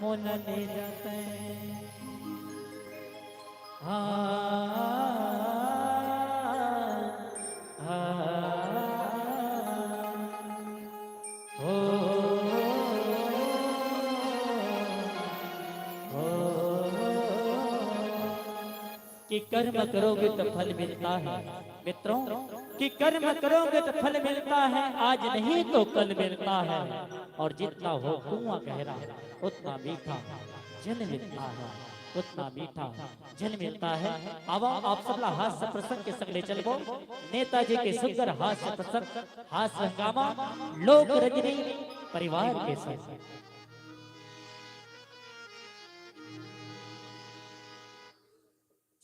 मोला ले जाते। हाँ, हाँ, हो, हो। कि कर्म करोगे तो फल मिलता है। मित्रों, कि कर्म करोगे तो फल मिलता है, आज नहीं तो कल मिलता है। और जितना हो कुआं गहरा, उतना मीठा जल मिलता है, उतना मीठा जल मिलता है। आवा, आप सबला हास्य प्रसंग के संग ले चलबो। नेताजी के सुंदर हास्य प्रसंग, हास्य हंगामा, लोक रंजनी परिवार के संग।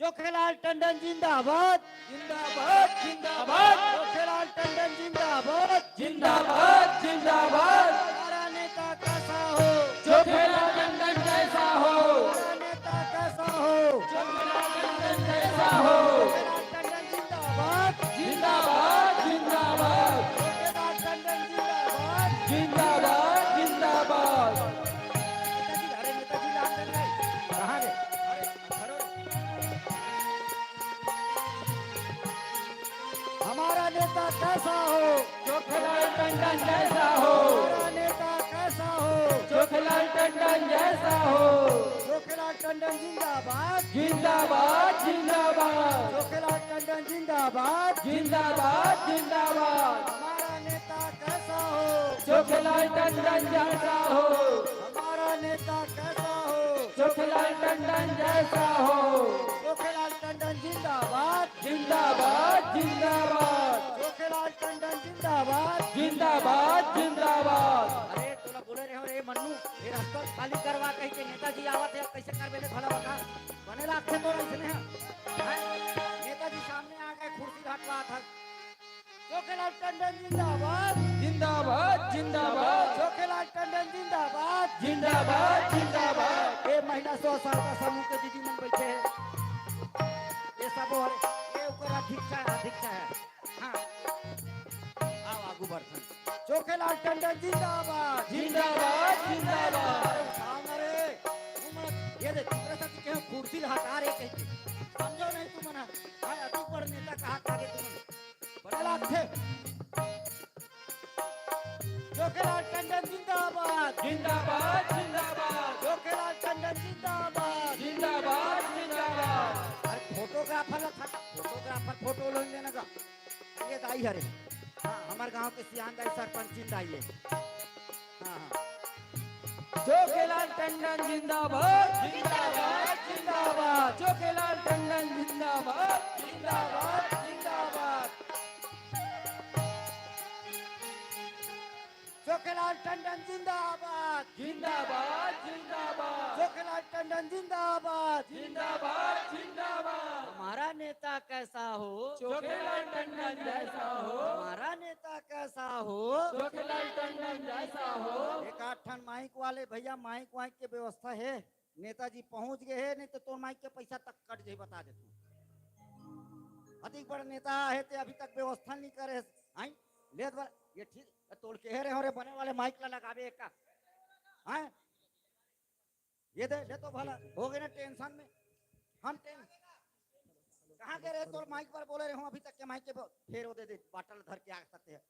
जोखेलाल टंडन जिंदाबाद। जिंदाबाद, जिंदाबाद। जोखेलाल टंडन जिंदाबाद। जिंदाबाद, जिंदाबाद। हमारा नेता कैसा हो? जोखेलाल टंडन जैसा हो। हमारा नेता कैसा हो? जोखेलाल टंडन जैसा हो। जोखेलाल टंडन जिंदाबाद। जिंदाबाद, जिंदाबाद। जोखेलाल टंडन जिंदाबाद। जिंदाबाद, जिंदाबाद। नेताजी, अरे नेताजी लाल टंडन, कहाँ रे? अरे हमारा नेता कैसा हो? जोखेलाल टंडन जैसा हो। हमारा नेता कैसा हो? जोखेलाल टंडन जैसा हो। जोखेलाल टंडन जिंदाबाद। जिंदाबाद, जिंदाबाद। जोखेलाल टंडन जिंदाबाद। जिंदाबाद, जिंदाबाद। हमारा नेता कैसा हो? जोखेलाल टंडन जैसा हो। हमारा नेता कैसा हो? जोखेलाल टंडन जैसा हो। जोखेलाल टंडन जिंदाबाद। जिंदाबाद, जिंदाबाद। जोखेलाल टंडन जिंदाबाद। जिंदाबाद, जिंदाबाद। अरे, तोला बोले रहे हो रे मन्नू, ये रास्ता खाली करवा कही के नेताजी आवत हे, अब कैसे करबे ले भला बता? बने लागथे तोला इसने, हैं? नेताजी सामने आ गए, कुर्सी हटवा था। जोखेलाल टंडन जिंदाबाद। जिंदाबाद, जिंदाबाद। जोखेलाल टंडन जिंदाबाद। जिंदाबाद, जिंदाबाद। ए महिला स्व सहायता समूह के दीदी मन बैठे हैं। ये सब और ये ऊपर अधीक्षा है, अधीक्षा है। हाँ। आओ आगू बढ़ते हैं। जोखेलाल टंडन जिंदाबाद। जिंदाबाद, जिंदाबाद। अरे उठा ना रे। तुम ये देख, दूसरे साथी के कुर्सी हटा रे कहीं के। समझो नहीं तुम ना। हाँ, अति पर नेता कहा था कि तुम बड़ा लागथे। जोखेलाल टंडन जिंदाबाद। जिंदाबाद, जिंदाबाद। जोखेलाल टंडन जिंदाबाद। जिंदाबाद, जिंदाबाद। अरे फोटोग्राफर ला था, फोटोग्राफर फोटो लोन लेना का। ये दाई हरे। हाँ, हमारे गांव के सियान दाई सरपंच जिंदा ही है। जोखेलाल टंडन जिंदाबाद, जिंदाबाद, जिंदाबाद। जोखेलाल टंडन जिंदाबाद, जिंदाबाद, जिंदाबाद। जोखेलाल टंडन जिंदाबाद, जिंदाबाद, जिंदाबाद। जोखेलाल टंडन जिंदाबाद, जिंदाबाद, जिंदाबाद। हमारा नेता कैसा हो, जोखेलाल टंडन जैसा हो। हमारा नेता कैसा हो, जोखेलाल टंडन जैसा हो। एक आध ठन माइक वाले भैया, माइक वाइक के व्यवस्था हे? नेताजी पहुंच गए हे, नहीं तो तोर माइक के पैसा तक कट जाही, बता देथंव। अतिक बड़ नेता हे ते अभी तक व्यवस्था नहीं करे हे। आई, ले तो बड़, ये ठीक, तोर कहे रहे हों रे, बने वाले माइक ला लगाबे एक का। हैं? ये दे, ले तो भला, हो गए ना टेंशन में। हम टें-, कहाँ गए रहे तोर माइक पर बोले रहे हों, अभी तक के माइक के ब-, फेर वो दे दे, बाटल धर के आ सकते हैं।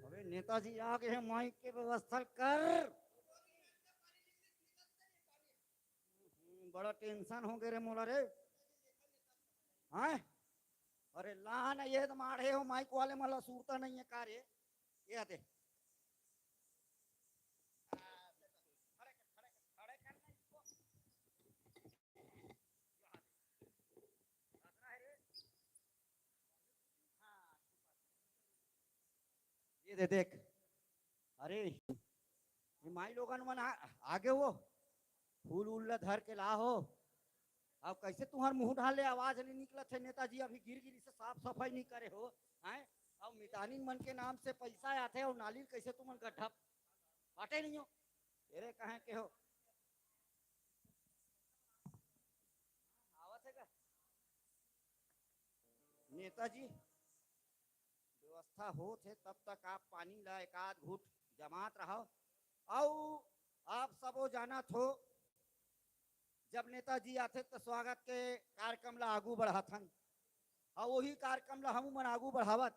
अबे नेताजी आ गए हैं, माइक के व्यवस्था कर। हम्म, बड़ा टेंशन हो गए रे मोला रे। हैं? अरे ला ना, ये तो माढ़े हो, माइक वाले मन ला सुरता नहीं है का रे? ये दे। ये दे देख। अरे, ये माई लोगन मन आ, आगे हो, फूल उल ला धर के ला हो। अब कैसे तुहर मुंह डाल ले आवाज नहीं निकलत हे? नेताजी अभी गिर गिरी से साफ सफाई नहीं करे हो, हैं? अब मितानिन मन के नाम से पैसा आथे और नाली कैसे तुमन गड्ढा पाटे नहीं हो? तेरे कहे के हो? आवत हे का? नेताजी, व्यवस्था होत हे, तब तक आप पानी ला एक आध घूंट जमात रहव। अउ आप सबो जानत हो, जब नेताजी आथे, त स्वागत के कार्यक्रम ला आगू बढ़ाथन, अउ वही कार्यक्रम ला हमू मन आगू बढ़ावत,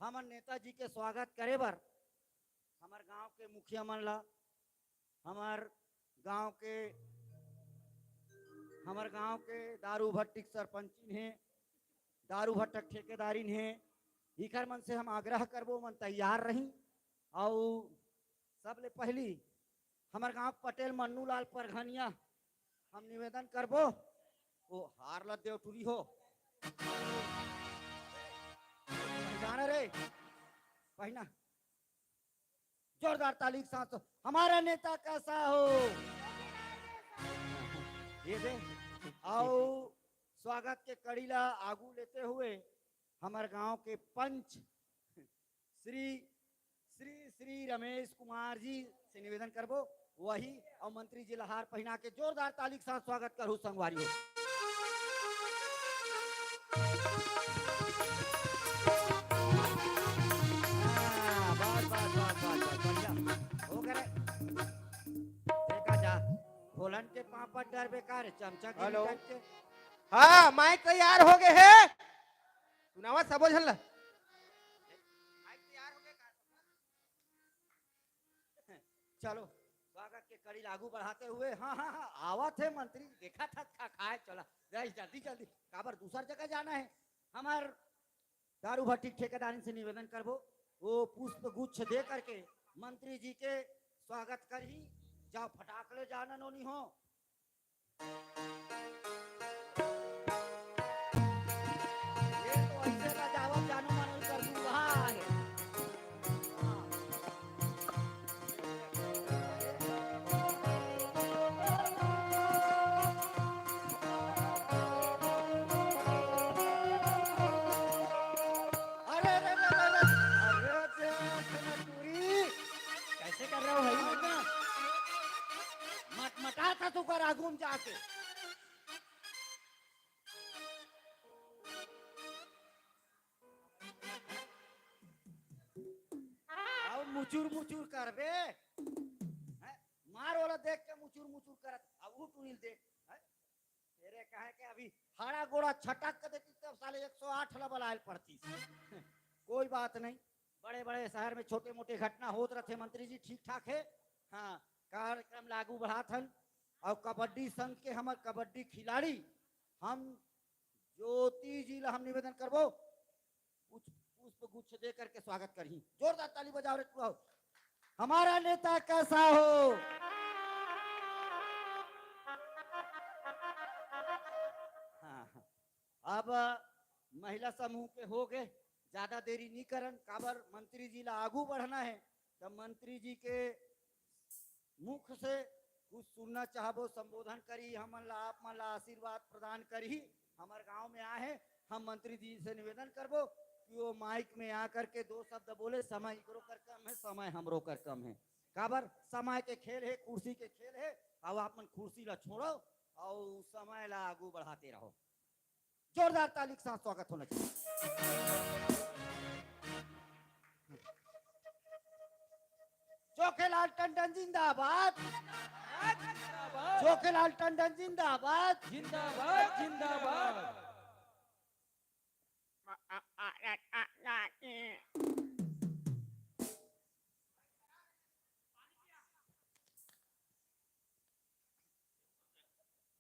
हमन नेताजी के स्वागत करे बर हमर गांव के मुखिया मन ला, हमर गांव के, हमर गांव के दारू भट्टी के सरपंचिन हे, दारू भट्टा के ठेकेदारिन हे, इखर मन से हम आग्रह करबो, मन तैयार रही। अउ सबले पहली हमर गांव के पटेल मन्नू लाल परघनिया हम निवेदन करबो, वो हार ला देव टुरी हो। पहचाना रे, पहना। जोरदार ताली के साथ, हमारा नेता कैसा हो? ये दे, अउ स्वागत के कड़ी ला आगू लेते हुए हमर गांव के पंच श्री, श्री, श्री रमेश कुमार जी से निवेदन करबो, वही अउ मंत्री जी ला हार पहिना के जोरदार ताली के साथ स्वागत करहू संगवारी हो। हाँ, बस, बस, बस, बस, बस, बढ़िया। हो गए रे। देखा जा, खोलन के पापड़ डर बेकार, चमचा गिरी हेलो। टाइप के। हाँ, माइक तैयार हो गए हे। सुनावा सबो झन ला। चलो, स्वागत के कड़ी ला आगू बढ़ाते हुए, हाँ, हाँ, हाँ, आवत हे मंत्री, देखा था खा खाए, चला, जाइस जल्दी, जल्दी, काबर दूसर जगह जाना है। हमर दारू भट्टी के ठेकेदारिन से निवेदन करबो, वो पुष्प गुच्छ दे करके मंत्री जी के स्वागत करही। जाओ फटाक ले जाना नोनी हो। ये तो ऐसे ना जावत जानू मानू कर दूंगा है। अरे, अरे, अरे, अरे, अरे, देख ना टूरी। कैसे कर रहे हो भाई? मटमटा था तू कर आगू में जाके। अब मुचुर मुचुर करबे, हैं? मार वाला देख के मुचुर मुचुर करत, अब ऊ टूरी ल देख, हैं? तेरे कहे के अभी हाड़ा गोड़ा छटक के देती तब साले एक सौ आठ ला बलायल पड़ती। कोई बात नहीं, बड़े बड़े शहर में छोटे मोटे घटना होत रहते। मंत्री जी ठीक ठाक है, हाँ, कार्यक्रम ला आगू बढ़ात हन। और कबड्डी संघ के हमर कबड्डी खिलाड़ी हम ज्योति जी ला हम निवेदन करबो, कुछ पुष्प गुच्छ दे करके स्वागत करही। जोरदार ताली बजाओ रे टूरा हो। हमारा नेता कैसा हो? हाँ, हाँ। अब महिला समूह के हो गए, ज्यादा देरी नहीं करन, काबर मंत्री जी ला आगू बढ़ना है। तब मंत्री जी के मुख से कुछ सुनना चाहबो, संबोधन करी, हमन ला, आप मन ला आशीर्वाद प्रदान करी। हमर गांव में आए हैं, हम मंत्री जी से निवेदन करबो कि वो माइक में आ करके दो शब्द बोले। समय इकरो कर कम है, समय हमरो कर कम है। काबर समय के खेल है, कुर्सी के खेल है। अब आप मन कुर्सी ला छोड़ो और समय ला आगू बढ़ाते रहो। जोरदार ताली के साथ स्वागत होना चाहिए। जोखेलाल टंडन जिंदाबाद। जोखेलाल टंडन जिंदाबाद। जिंदाबाद, जिंदाबाद।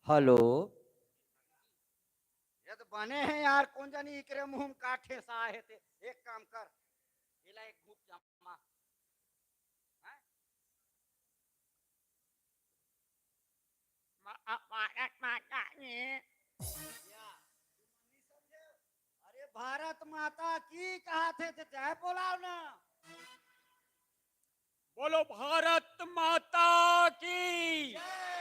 हेलो। ये तो बने हैं यार, कौन जानी इकरे मुंह में का ठेसा है ते। एक काम कर, इला एक घूप जमा। हैं? मा-, आ-, भारत माता की। या, तुम नहीं समझे? अरे, भारत माता की कहा थे, ते जय बोलाओ ना। बोलो भारत माता की, जय।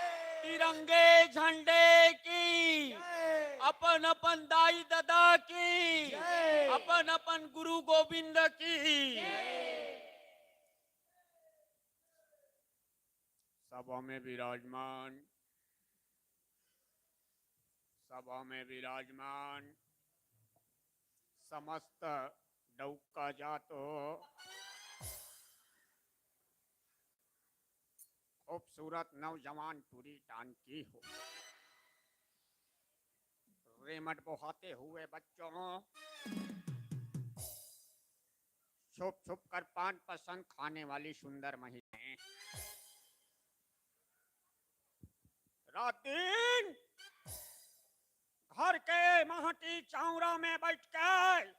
तिरंगे झंडे की, जय। अपन अपन दाई ददा की, जय। अपन अपन गुरु गोविंद की। जय। सभा में विराजमान, सभा में विराजमान समस्त डौका जात हो, खूबसूरत नौजवान टूरी टान की हो, रेमट बोहाते हुए बच्चों, छुप छुप कर पान पसंद खाने वाली सुंदर महिलाएं। रात दिन घर के महटी चौरा में बैठ के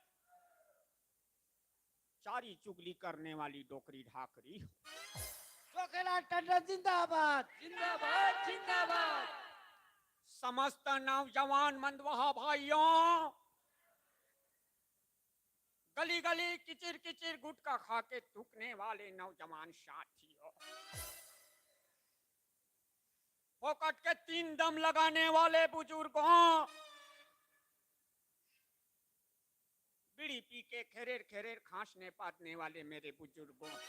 चारी चुगली करने वाली डोकरी ढाकरी। जोखेलाल टंडन जिंदाबाद। जिंदाबाद, जिंदाबाद। समस्त नौजवान मंदवहा भाइयों, गली गली किचिर किचिर गुटखा खा के थूकने वाले नौजवान साथियों, फोकट के तीन दम लगाने वाले बुजुर्गों, बीड़ी पी के खेरेर खेरेर खांसने पादने वाले मेरे बुजुर्गों,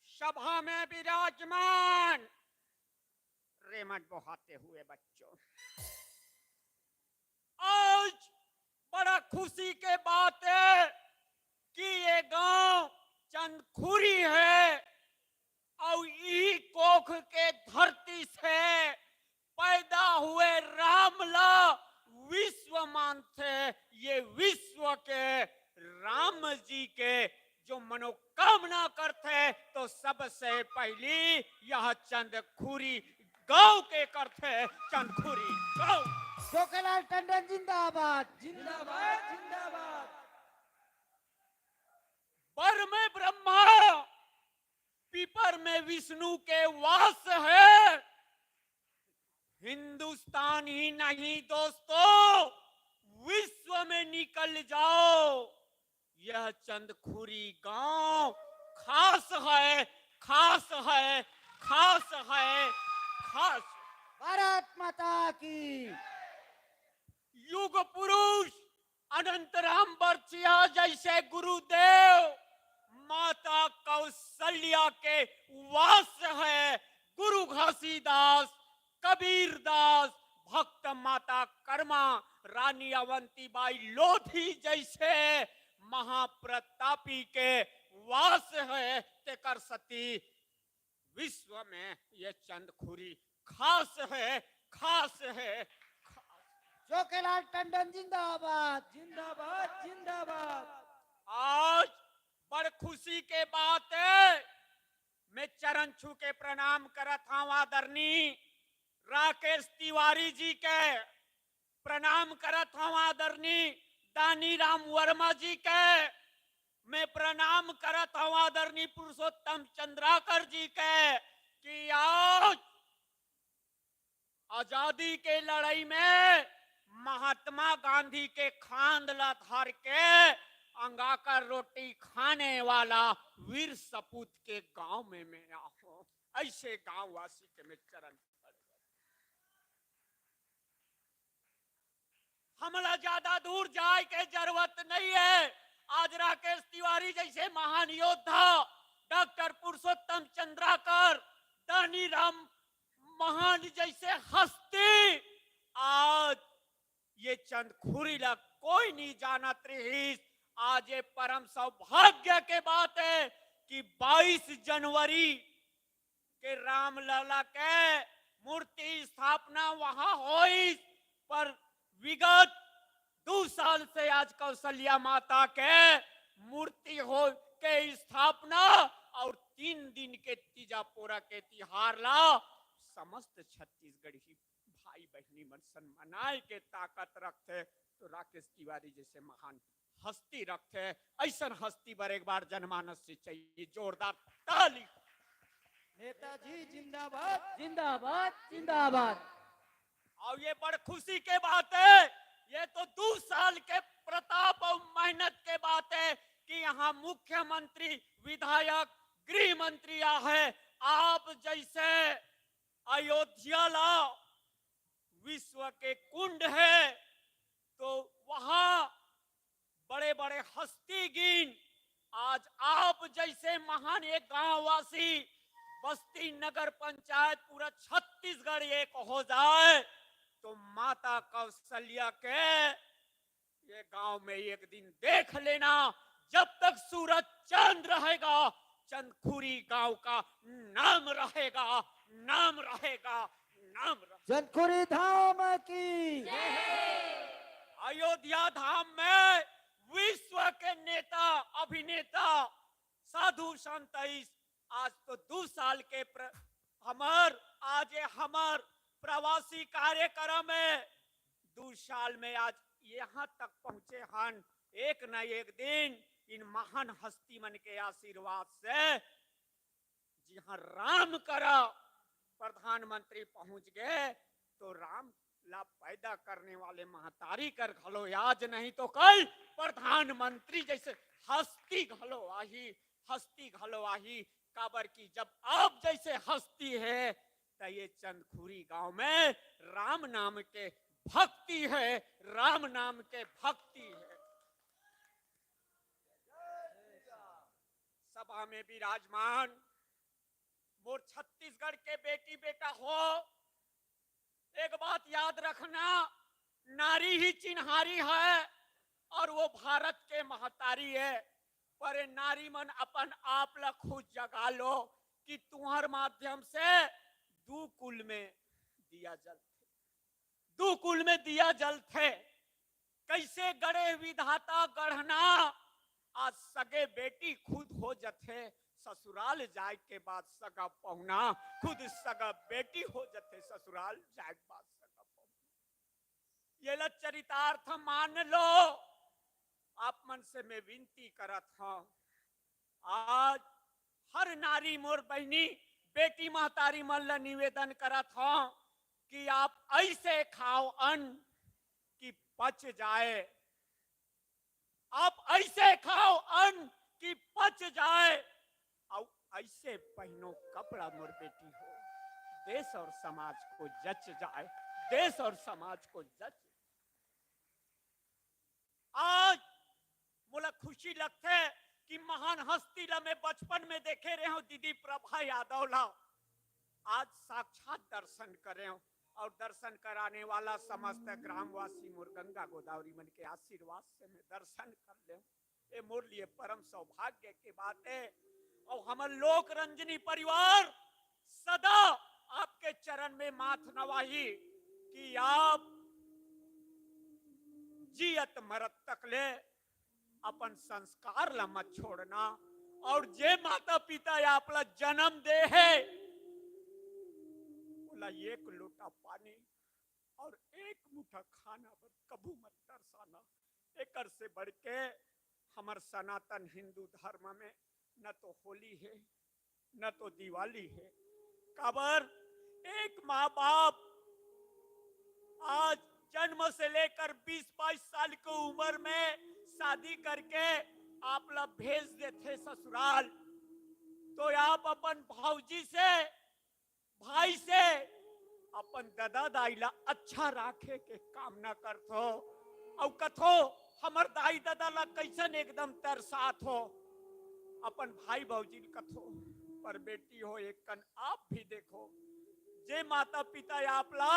सभा में विराजमान रेमट बोहाते हुए बच्चों, आज बड़ा खुशी के बात है कि ये गांव चंदखुरी है और ई कोख के धरती से पैदा हुए राम ला विश्व मानथे। ये विश्व के राम जी के जो मनोकामना करथे, तो सबसे पहली यह चंदखुरी गांव के करथे, चंदखुरी गांव। जोखेलाल टंडन जिंदाबाद। जिंदाबाद, जिंदाबाद। बर में ब्रह्मा, पीपर में विष्णु के वास है। हिंदुस्तान ही नहीं दोस्तों, विश्व में निकल जाओ, यह चंदखुरी गांव खास है, खास है, खास है, खास। भारत माता की। युग पुरुष अनंत राम बरछिया जैसे गुरुदेव, माता कौशल्या के वास है, गुरु घासीदास, कबीर दास, भक्त माता कर्मा, रानी अवंतीबाई लोधी जैसे महाप्रतापी के वास है, तेकर सती विश्व में ये चंदखुरी खास है, खास है, खास। जोखेलाल टंडन जिंदाबाद। जिंदाबाद, जिंदाबाद। आज बड़ खुशी के बात है, मैं चरण छू के प्रणाम करत हूँ आदरणीय राकेश तिवारी जी के, प्रणाम करत हूँ आदरणीय दानी राम वर्मा जी के मैं प्रणाम करत हूं, आदरणीय पुरुषोत्तम चंद्राकर जी के, कि आज आजादी के लड़ाई में महात्मा गांधी के खांद ला धर के अंगाकर रोटी खाने वाला वीर सपूत के गांव में मैं आहूं। ऐसे गांववासी के मैं चरण पकड़, हमला ज्यादा दूर जाए के जरूरत नहीं है। आज राकेश तिवारी जैसे महान योद्धा, डॉक्टर पुरुषोत्तम चंद्राकर, दानी राम महान जैसे हस्ती, आज ये चंदखुरी ला कोई नहीं जानत रहिस। आज ये परम सौभाग्य के बात है कि बाईस जनवरी के रामलला के मूर्ति स्थापना वहां होइस, पर विगत दू साल से आज कौशल्या माता के मूर्ति हो के स्थापना और तीन दिन के तीजा पोरा के तिहार ला समस्त छत्तीसगढ़ी भाई बहिनी मन सन मनाए के ताकत रखथे। तो राकेश तिवारी जैसे महान हस्ती रखथे, ऐसन हस्ती बर एक बार जनमानस से चाहिए जोरदार ताली। नेताजी जिंदाबाद, जिंदाबाद, जिंदाबाद। और ये बड़ खुशी के बात है, ये तो दू साल के प्रताप और मेहनत के बात है कि यहाँ मुख्यमंत्री, विधायक, गृह मंत्री आ है। आप जैसे अयोध्या ला विश्व के कुंड है, तो वहां बड़े बड़े हस्ती गिन, आज आप जैसे महान एक गांववासी, बस्ती नगर पंचायत पूरा छत्तीसगढ़ एक हो जाए, तो माता कौशल्या के ये गांव में एक दिन देख लेना। जब तक सूरज चांद रहेगा, चंदखुरी गांव का नाम रहेगा, नाम रहेगा, नाम रहेगा। चंदखुरी धाम की। अयोध्या धाम में विश्व के नेता, अभिनेता, साधु संत इस आज तो दू साल के प्र, हमर आज ये हमर प्रवासी कार्यक्रम है। दू साल में आज यहाँ तक पहुंचे हन। एक न एक दिन इन महान हस्ती मन के आशीर्वाद से जिहाँ राम करा प्रधानमंत्री पहुंच गए, तो राम ला पैदा करने वाले महतारी कर घलो आज नहीं तो कल प्रधानमंत्री जैसे हस्ती घलो आही, हस्ती घलो आही। काबर कि जब आप जैसे हस्ती है, तो ये चंदखुरी गांव में राम नाम के भक्ति है, राम नाम के भक्ति है। सभा में विराजमान मोर छत्तीसगढ़ के बेटी बेटा हो, एक बात याद रखना, नारी ही चिन्हारी है और वो भारत के महतारी है। पर ये नारी मन अपन आप ला खुद जगा लो कि तुम्हार माध्यम से दू कुल में दिया जलथे, दू कुल में दिया जलथे। कैसे गढ़े विधाता गढ़ना, आज सगे बेटी खुद हो जथे, ससुराल जाए के बाद सगा पहुना खुद सगा बेटी हो जथे, ससुराल जाए के बाद सगा पहुना। ये ला चरितार्थ मान लो। आप मन से मैं विनती करत हूं, आज हर नारी मोर बहिनी, बेटी महतारी मन ला निवेदन करत हूं कि आप ऐसे खाओ अन्न कि पच जाए, आप ऐसे खाओ अन्न कि पच जाए, और ऐसे पहनो कपड़ा मोर बेटी हो, देश और समाज को जच जाए, देश और समाज को जच। आज मोला खुशी लगथे कि महान हस्ती ला मैं बचपन में देखे रहे हूं, दीदी प्रभा यादव ला आज साक्षात दर्शन करे हूं, और दर्शन कराने वाला समस्त ग्रामवासी मोर गंगा गोदावरी मन के आशीर्वाद से मैं दर्शन कर ले। ये मोर लिए परम सौभाग्य की बात है। और हमर लोक रंजनी परिवार सदा आपके चरण में माथ नवाही कि आप जियत मरत तक ले अपन संस्कार ला मत छोड़ना। और जे माता पिता आपला जन्म दे है, ओला एक लोटा पानी और एक मुठा खाना बर कभू मत तरसाना। एकर से बढ़ के हमर सनातन हिंदू धर्म में न तो होली हे, न तो दिवाली हे। काबर एक माँ बाप आज जन्म से लेकर बीस बाईस साल के उम्र में शादी करके आप ला भेज देथे ससुराल, तो आप अपन भौजी से, भाई से, अपन ददा दाई ला अच्छा राखे के कामना करथो, अउ कथो हमर दाई ददा ला कैसन एकदम तरसात हो। अपन भाई भौजी ल कथो, पर बेटी हो, एक कन आप भी देखो, जे माता पिता आप ला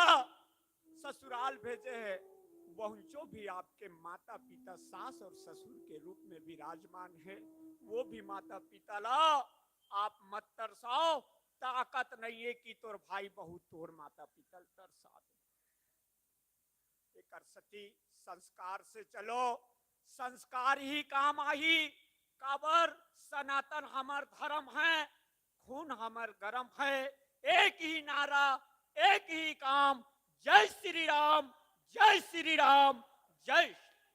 ससुराल भेजे हे, वहुंचो भी आपके माता पिता, सास और ससुर के रूप में विराजमान हे। वो भी माता पिता ला आप मत तरसाओ, ताकत नहीं है कि तोर भाई बहू तोर माता पिता ल तरसा दे। एकर सेती संस्कार से चलो, संस्कार ही काम आही। काबर सनातन हमर धर्म है, खून हमर गरम है। एक ही नारा, एक ही काम, जय श्री राम, जय श्री राम, जय श्री।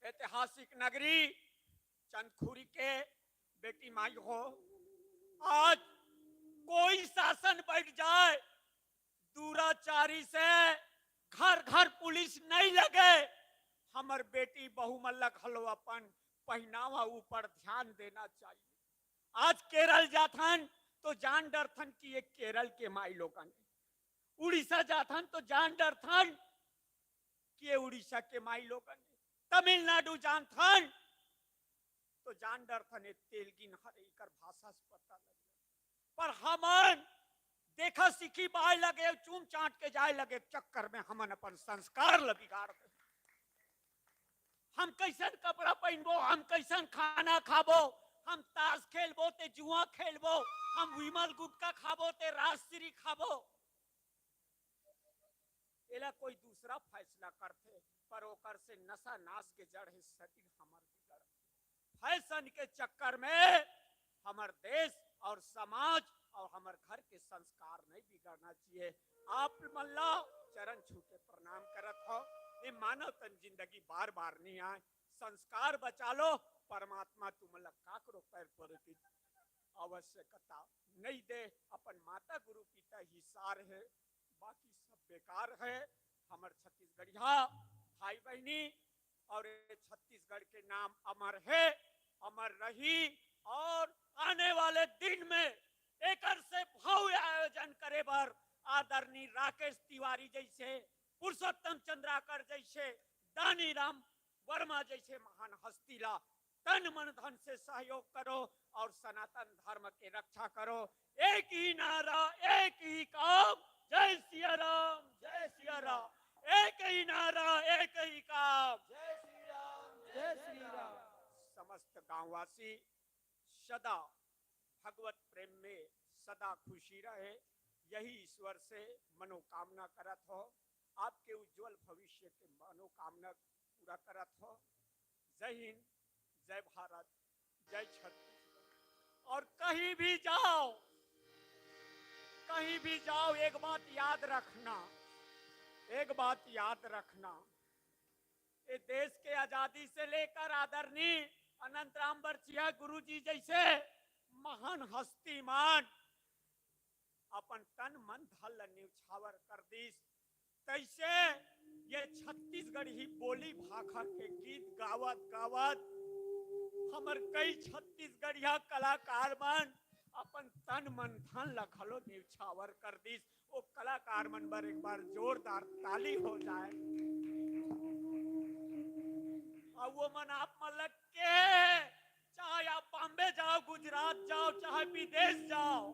ऐतिहासिक नगरी चंदखुरी के बेटी माई हो, आज कोई शासन बैठ जाए, दुराचारी से घर घर पुलिस नहीं लगे, हमर बेटी बहू मन ल घलो अपन पहनावा ऊपर ध्यान देना चाहिए। आज केरल जाथन तो जान डरथन कि ये केरल के माई लोगन हे, उड़ीसा जाथन तो जान डरथन कि ये उड़ीसा के माई लोगन हे, तमिलनाडु जाथन तो जान डरथन ये तेलगिन हरे, एकर भाषा से पता लग जाए। पर हमन देखा सीखी बाय लगे, चूम चाट के जाय लगे, चक्कर में हमन अपन संस्कार ल बिगाड़ दे। हम कैसन कपड़ा पहनबो, हम कैसन खाना खाबो, हम ताश खेलबो ते जुआ खेलबो, हम विमल गुटखा खाबो ते राजश्री खाबो, एला कोई दूसरा फैसला करथे, पर ओकर से नशा नाश के जड़ हे शरीर हमर बिगड़। फैशन के चक्कर में हमर देश और समाज और हमर घर के संस्कार नहीं बिगड़ना चाहिए। आप मन ला चरण छू के प्रणाम करत हो। ये मानव तन जिंदगी बार बार नहीं आए, संस्कार बचा लो, परमात्मा तुम ला काकरो पैर पड़े की आवश्यकता नहीं दे। अपन माता गुरु पिता ही सार है, बाकी सब बेकार है। हमर छत्तीसगढ़िया भाई बहनी, और ये छत्तीसगढ़ के नाम अमर है, अमर रही। और आने वाले दिन में एकर से भव्य आयोजन करे बर आदरणीय राकेश तिवारी जैसे, पुरुषोत्तम चंद्राकर जैसे, दानी राम वर्मा जैसे महान हस्ती ला तन मन धन से सहयोग करो और सनातन धर्म के रक्षा करो। एक ही नारा, एक ही काम, जय सिया राम, जय सिया राम। एक ही नारा, एक ही काम, जय श्री राम, जय श्री राम। समस्त गांववासी सदा भगवत प्रेम में सदा खुशी रहे, यही ईश्वर से मनोकामना करत हो। आपके उज्जवल भविष्य के मनोकामना पूरा करत हो। जय हिंद, जय भारत, जय छत्तीसगढ़। और कहीं भी जाओ, कहीं भी जाओ, एक बात याद रखना, एक बात याद रखना, ये देश के आजादी से लेकर आदरणीय अनंत राम बरछिया गुरु जी जैसे महान हस्ती मन अपन तन मन धन ल न्यौछावर कर दिस, तैसे ये छत्तीसगढ़ी बोली भाखा के गीत गावत गावत हमर कई छत्तीसगढ़िया कलाकार मन अपन तन मन धन ल घलो न्यौछावर कर दिस। वो कलाकार मन बर एक बार जोरदार ताली हो जाए। अउ वो मन आप मन ल के, चाहे आप बॉम्बे जाओ, गुजरात जाओ, चाहे विदेश जाओ,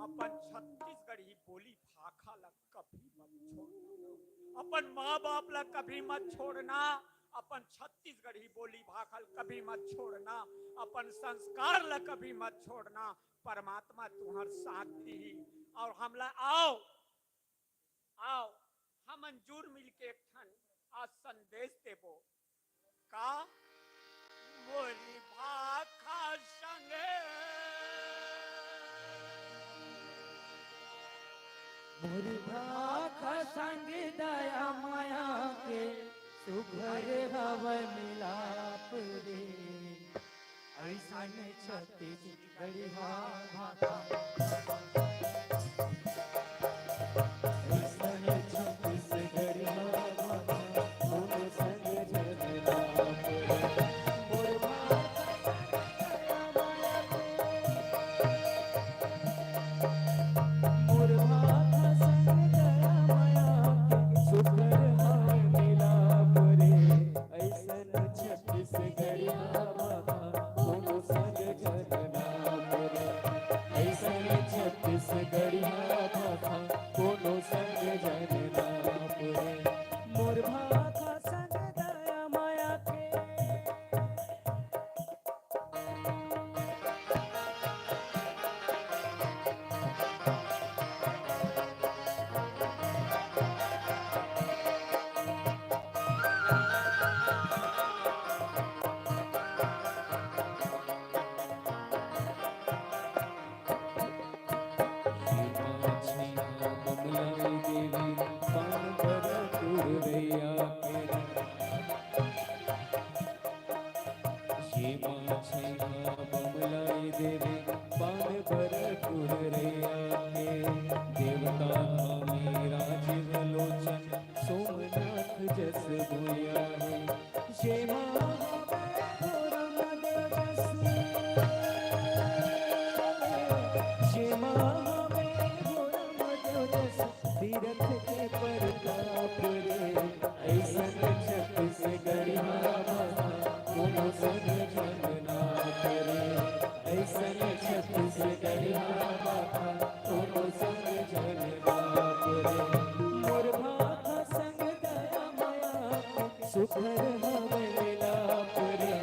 अपन छत्तीसगढ़ी बोली भाखा ला कभी मत छोड़ना। अपन माँ बाप ला कभी मत छोड़ना, अपन छत्तीसगढ़ी बोली भाखा ला कभी मत छोड़ना, अपन संस्कार ला कभी मत छोड़ना। परमात्मा तुहर साथ दिही। और हमला आओ, आओ, हमन जुड़ मिल के एक ठन आज संदेश देबो। का? मोरी भाखा संगे, मोरी भाखा संग दया माया के, सुघर हवय मिलाप रे, अइसन छत्तीसगढ़िया भाखा। अइसन छत्तीसगढ़िया भाखा, कोनो संग झन नाप रे। मोर भाखा मोर भाखा संग दया मया के, सुघर हवय मिलाप रे। अइसन छत्तीसगढ़िया भाखा, कोनो संग झन नाप रे। अइसन छत्तीसगढ़िया भाखा, कोनो संग झन नाप रे। मोर भाखा संग दया मया के। देवता हवे राजीव लोचन, सोमनाथ जस भुइयां हे। जेमा हवे धरम तेजस्वी, जेमा हवे धरम तेजस्वी, तीरथ के परताप रे। अइसन छत्तीसगढ़िया भाखा, कोनो संग झन नाप रे। अइसन छत्तीसगढ़िया भाखा, कोनो संग झन नाप रे। मोर भाखा संग दया मया के, सुघर हवय मिलाप रे।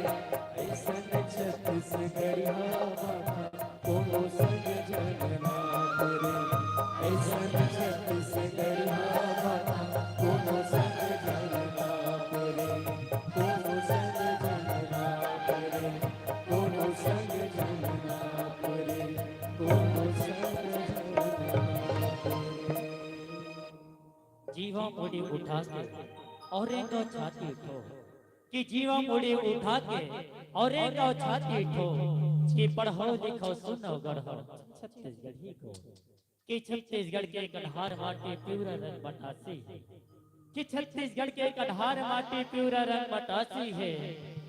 अइसन छत्तीसगढ़िया भाखा, कोनो संग झन नाप रे। अइसन छत्तीसगढ़िया भाखा, कोनो संग झन नाप रे। कोनो संग झन नाप रे। कोनो संग झन नाप रे। कोनो संग झन नाप रे। जीवा मुड़ी उठा के और एक छाती ठो, कि जीवा मुड़ी उठा के और एक छाती ठो, कि पढ़ो लिखो सुनो गढ़ो छत्तीसगढ़ी को, कि छत्तीसगढ़ के कन्हार माटी पिवरा रंग मटासी हे, कि छत्तीसगढ़ के कन्हार माटी पिवरा रंग मटासी हे,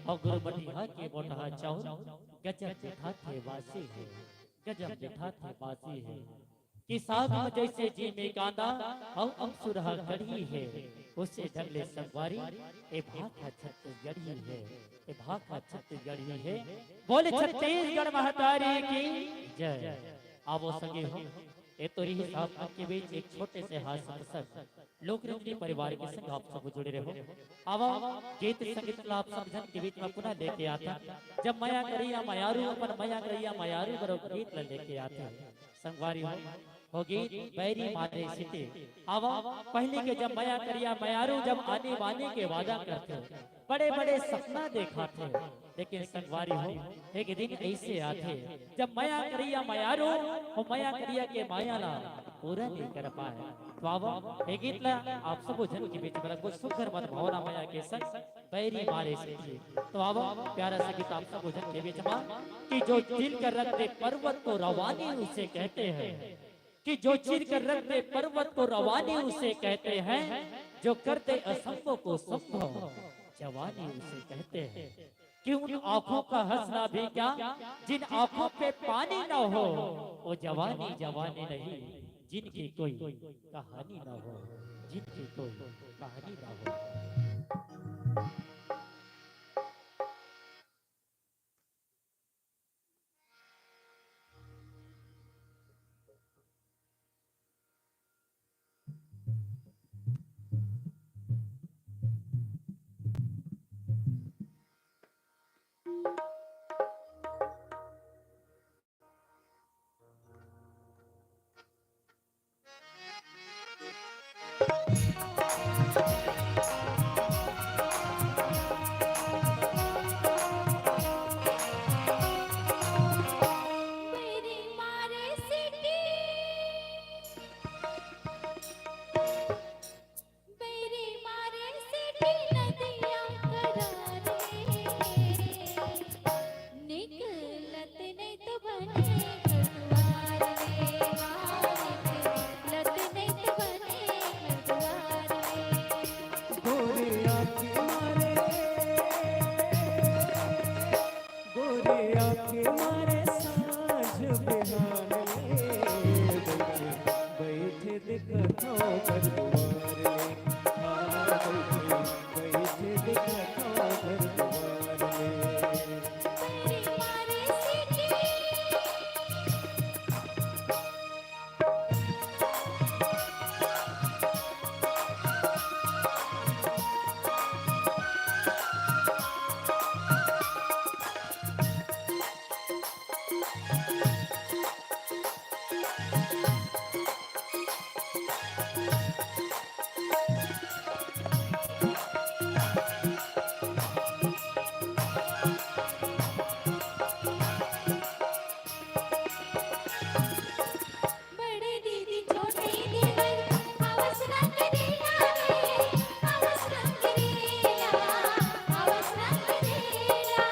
और गुरमटिहा के मोटहा चाउर गजब देखाथे बासी हे, गजब देखाथे बासी हे। कि साग म जइसे जी में कांदा, अउ अमसुरहा कढ़ी हे, ओइसे ढंग ले संगवारी, ए भाखा छत्तीसगढ़ी हे, ए भाखा छत्तीसगढ़ी हे। बोले छत्तीसगढ़ महतारी की जय। आवो संगी हो, ए तो रिहिस आप मन के बीच एक छोटे से हास्य प्रसंग। लोक रंजनी परिवार के संग आप सब जुड़े रहो। आवा, गीत संगीत ला आप सब झन के बीच में पुनः लेके आथन। जब मया करिया मयारू, अपन मया करिया मयारू बरो गीत ला लेके आथे। संगवारी हो, हो गीत बैरी मारे सिटी। आवा, पहली के जब मया करिया मयारू जब आनी बानी के वादा करथे, बड़े-बड़े सपना देखाथे, लेकिन संगवारी हो, एक दिन अइसे आथे, जब मया करिया मयारू, हो मया करिया के माया ला पूरा नइ कर पाय। तो आवो, ए गीत ला आप सबो झन के बीच में रखो, सुघर मन भावना मया के संग बैरी मारे सिटी। तो आवो, प्यारा सा गीत आप सबो झन के बीच में, कि जो चीर कर रख दे पर्वत को रवानी उसे कहते हैं। कि जो चीर कर रख दे पर्वत को रवानी उसे कहते हैं, जो कर दे असंभव को संभव जवानी उसे कहते हैं। कि उन आंखों का हंसना भी क्या, जिन आंखों पे पानी ना हो, वो जवानी जवानी नहीं, जिनकी कोई कहानी ना हो, जिनकी कोई कहानी ना हो। घर दुआर ले, आ बइठे, बइठे देखत हँव घर दुआर ले। बड़े दीदी छोटे देवर, हवस रंग रेला रे, हवस रंग रेला, हवस रंग रेला।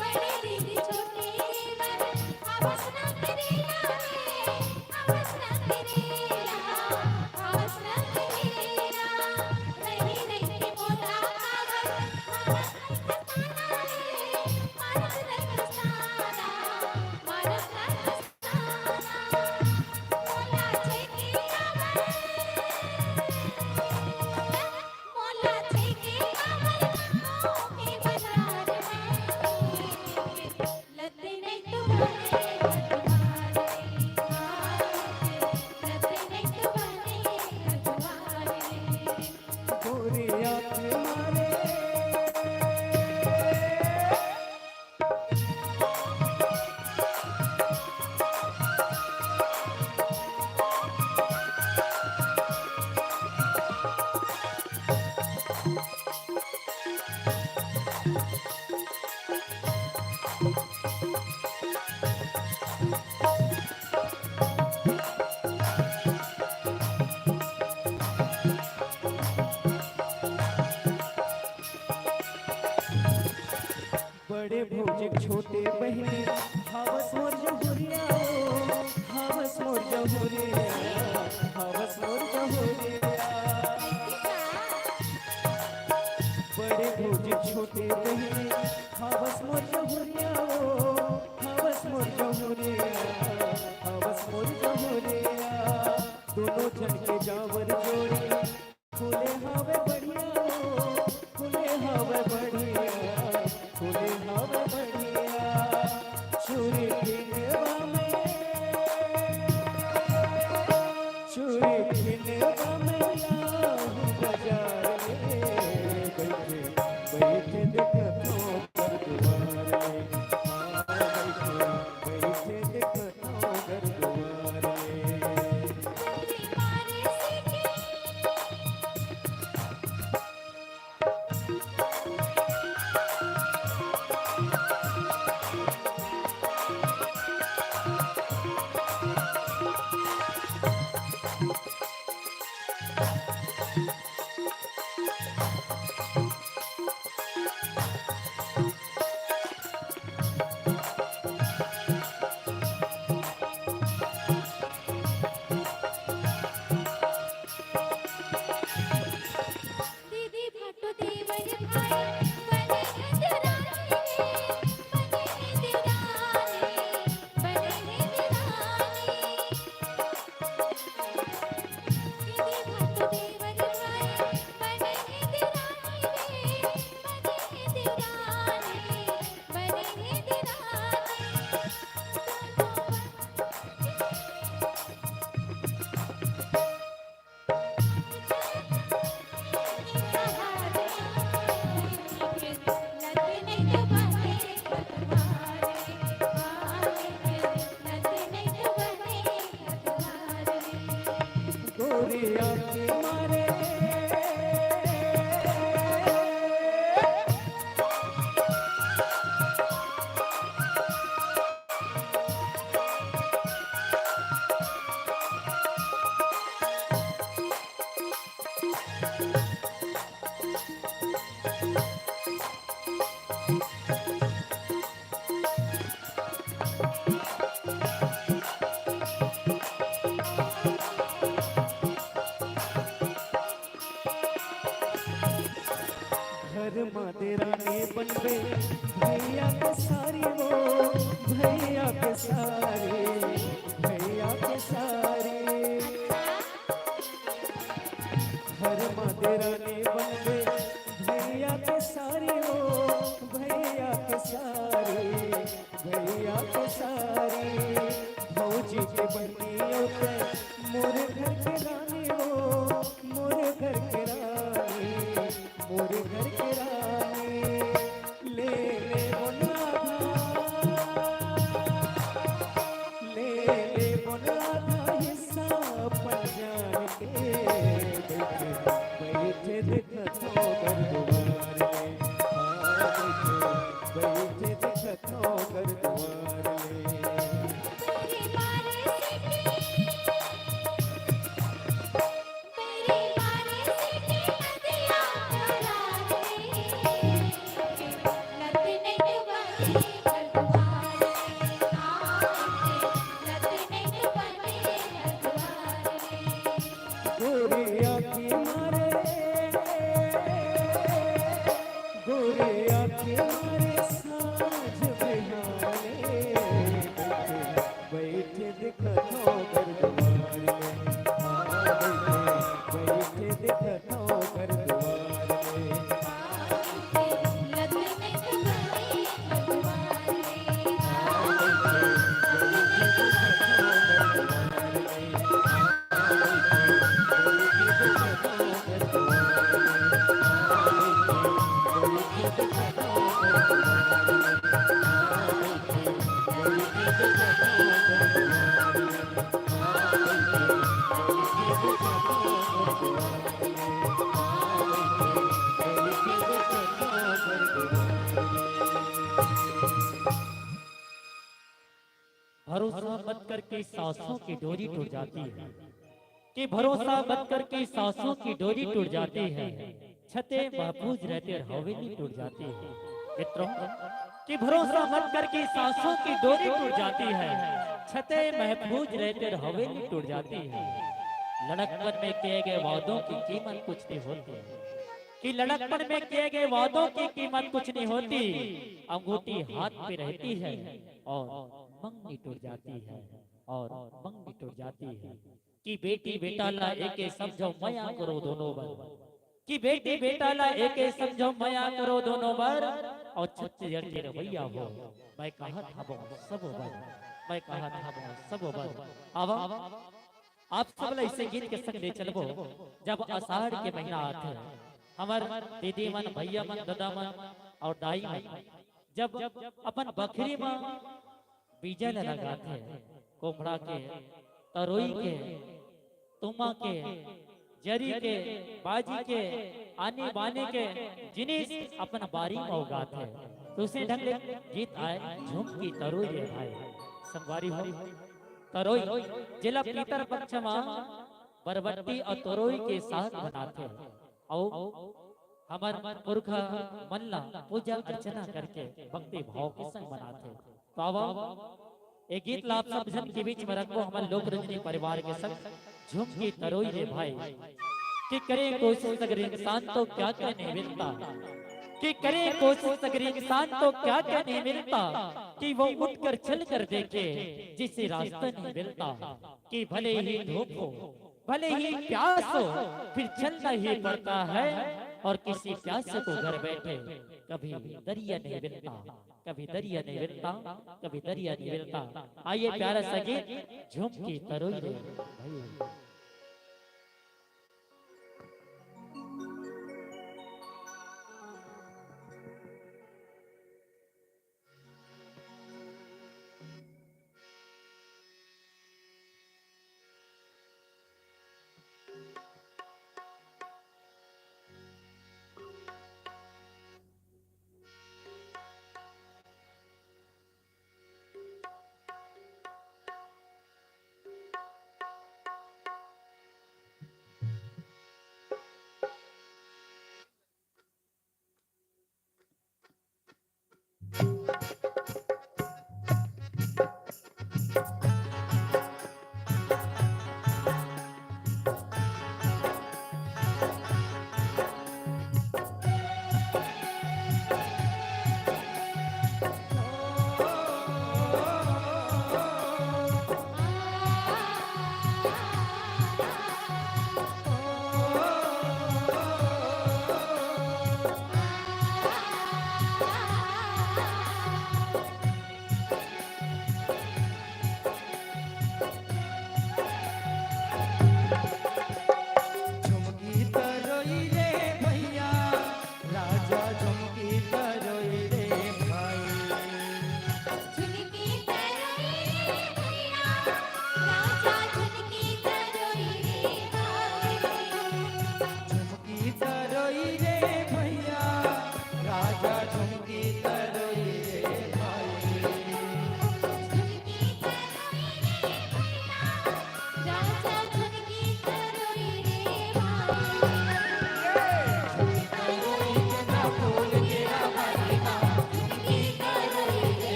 बड़े दीदी छोटे देवर, हवस रंग रेला रे, हवस रंग रेला, हवस रंग रेला। रही रही के मोला काबर, हवस रंग रेला रे, हवस रंग रेला। बड़े भौजी छोटे बहिनी, हवस मोर जहुरिया ओ, हवस मोर जहुरिया, हवस मोर जहुरिया। बड़े भौजी छोटे बहिनी, हवस मोर जहुरिया ओ, हवस मोर जहुरिया, हवस मोर जहुरिया। दोनों झन के जांवर जोड़ी, फूले हवे बढ़िया ओ, फूले हवे बढ़िया, फूले हवे बढ़िया। चूरी किनवा में, चूरी किनवा में लाहू बाजार ले, बइठे, बइठे देखत हँव घर दुआर ले। हाँ, बइठे, बइठे देखत हँव घर दुआर ले। दीदी भाटो देवर भाई, बने हे देरानी रे, बने हे देरानी, बने हे देरानी। दीदी भाटो देवर भाई, बने हे देरानी रे, बने हे देरानी, बने हे देरानी। दोनों बन गोरिया के मारे। घर मा देरानी बनबे, भैया के सारी वो, भैया के सारी, भैया के सारी। रानी बन के भैया के सारी हो, भैया के सारी, भैया के सारी, भौजी के बनियो ते मोर घर के रानी हो, मोर घर के रानी, मोर घर के रानी। ले ले बोला, ले ले बोला आधा हिस्सा अपन जान के। बैठे, बैठे देखत हो घर दुआर में, हाँ, बैठे, बैठे देखत हो घर दुआर में। गोरी आँखी मारे, गोरी आँखी मारे साँझ बिहाने। बैठे देखत हो घर दुआर में, हाँ, बैठे, बैठे देखत हो घर दुआर में। भरोसा मत करके सांसों की डोरी टूट जाती है, कि भरोसा मत करके सांसों की डोरी टूट जाती है, छते महफूज रहते हवेली टूट जाती है। मित्रों, कि भरोसा मत करके सांसों की डोरी टूट जाती है, छते महफूज रहते हवेली टूट जाती है। लड़कपन में किए गए वादों की कीमत कुछ नहीं होती, कि लड़कपन में किए गए वादों की कीमत कुछ नहीं होती। अंगूठी हाथ पे रहती है और मंगनी टूट जाती है, और मंगनी टूट जाती है। कि बेटी बेटा ला एके समझो, मया करो दोनों बर, कि बेटी बेटा ला एके समझो, मया करो दोनों बर, और छत्तीसगढ़ के रवैया हो, मैं कहत हबो सब बर, मैं कहत हबो सब बर। आवा, आप सब ला ऐसे गीत के संग ले चलबो। जब आषाढ़ के महीना आथे, हमर दीदी मन, भैया मन, दादा मन और दाई मन जब अपन बखरी म बीजा ल लगाथे, कोंपड़ा के, तरोई के, तुमा के, जरी के, बाजी के, आनी बानी के जिनिस अपन बारी म उगाथे। तो उसे ढंग ले गीत आय, झुमकी तरोई रे भाई। संगवारी हो, तरोई जेला पितर पक्ष म बरबट्टी अउ तरोई के साग बनाथे। अउ हमर पुरखा मन ला पूजा अर्चना करके भक्ति भाव के संग मनाथे। तो आवा, ए गीत ला आप सब झन के बीच में रखबो, हमर लोक रंजनी परिवार के संग झुमकी तरोई रे भाई। कि करे कोशिश अगर इंसान तो क्या क्या नहीं मिलता, कि करे कोशिश अगर इंसान तो क्या क्या नहीं मिलता, कि वो उठकर चल कर देखे जिसे रास्ता नहीं मिलता। कि भले ही धूप हो, भले ही प्यास हो, फिर चलना ही पड़ता है। और किसी प्यास को घर बैठे कभी दरिया नहीं मिलता, कभी दरिया नहीं मिलता, कभी दरिया नहीं मिलता। आइए प्यारा सा गीत झुमकी तरोई रे भाई।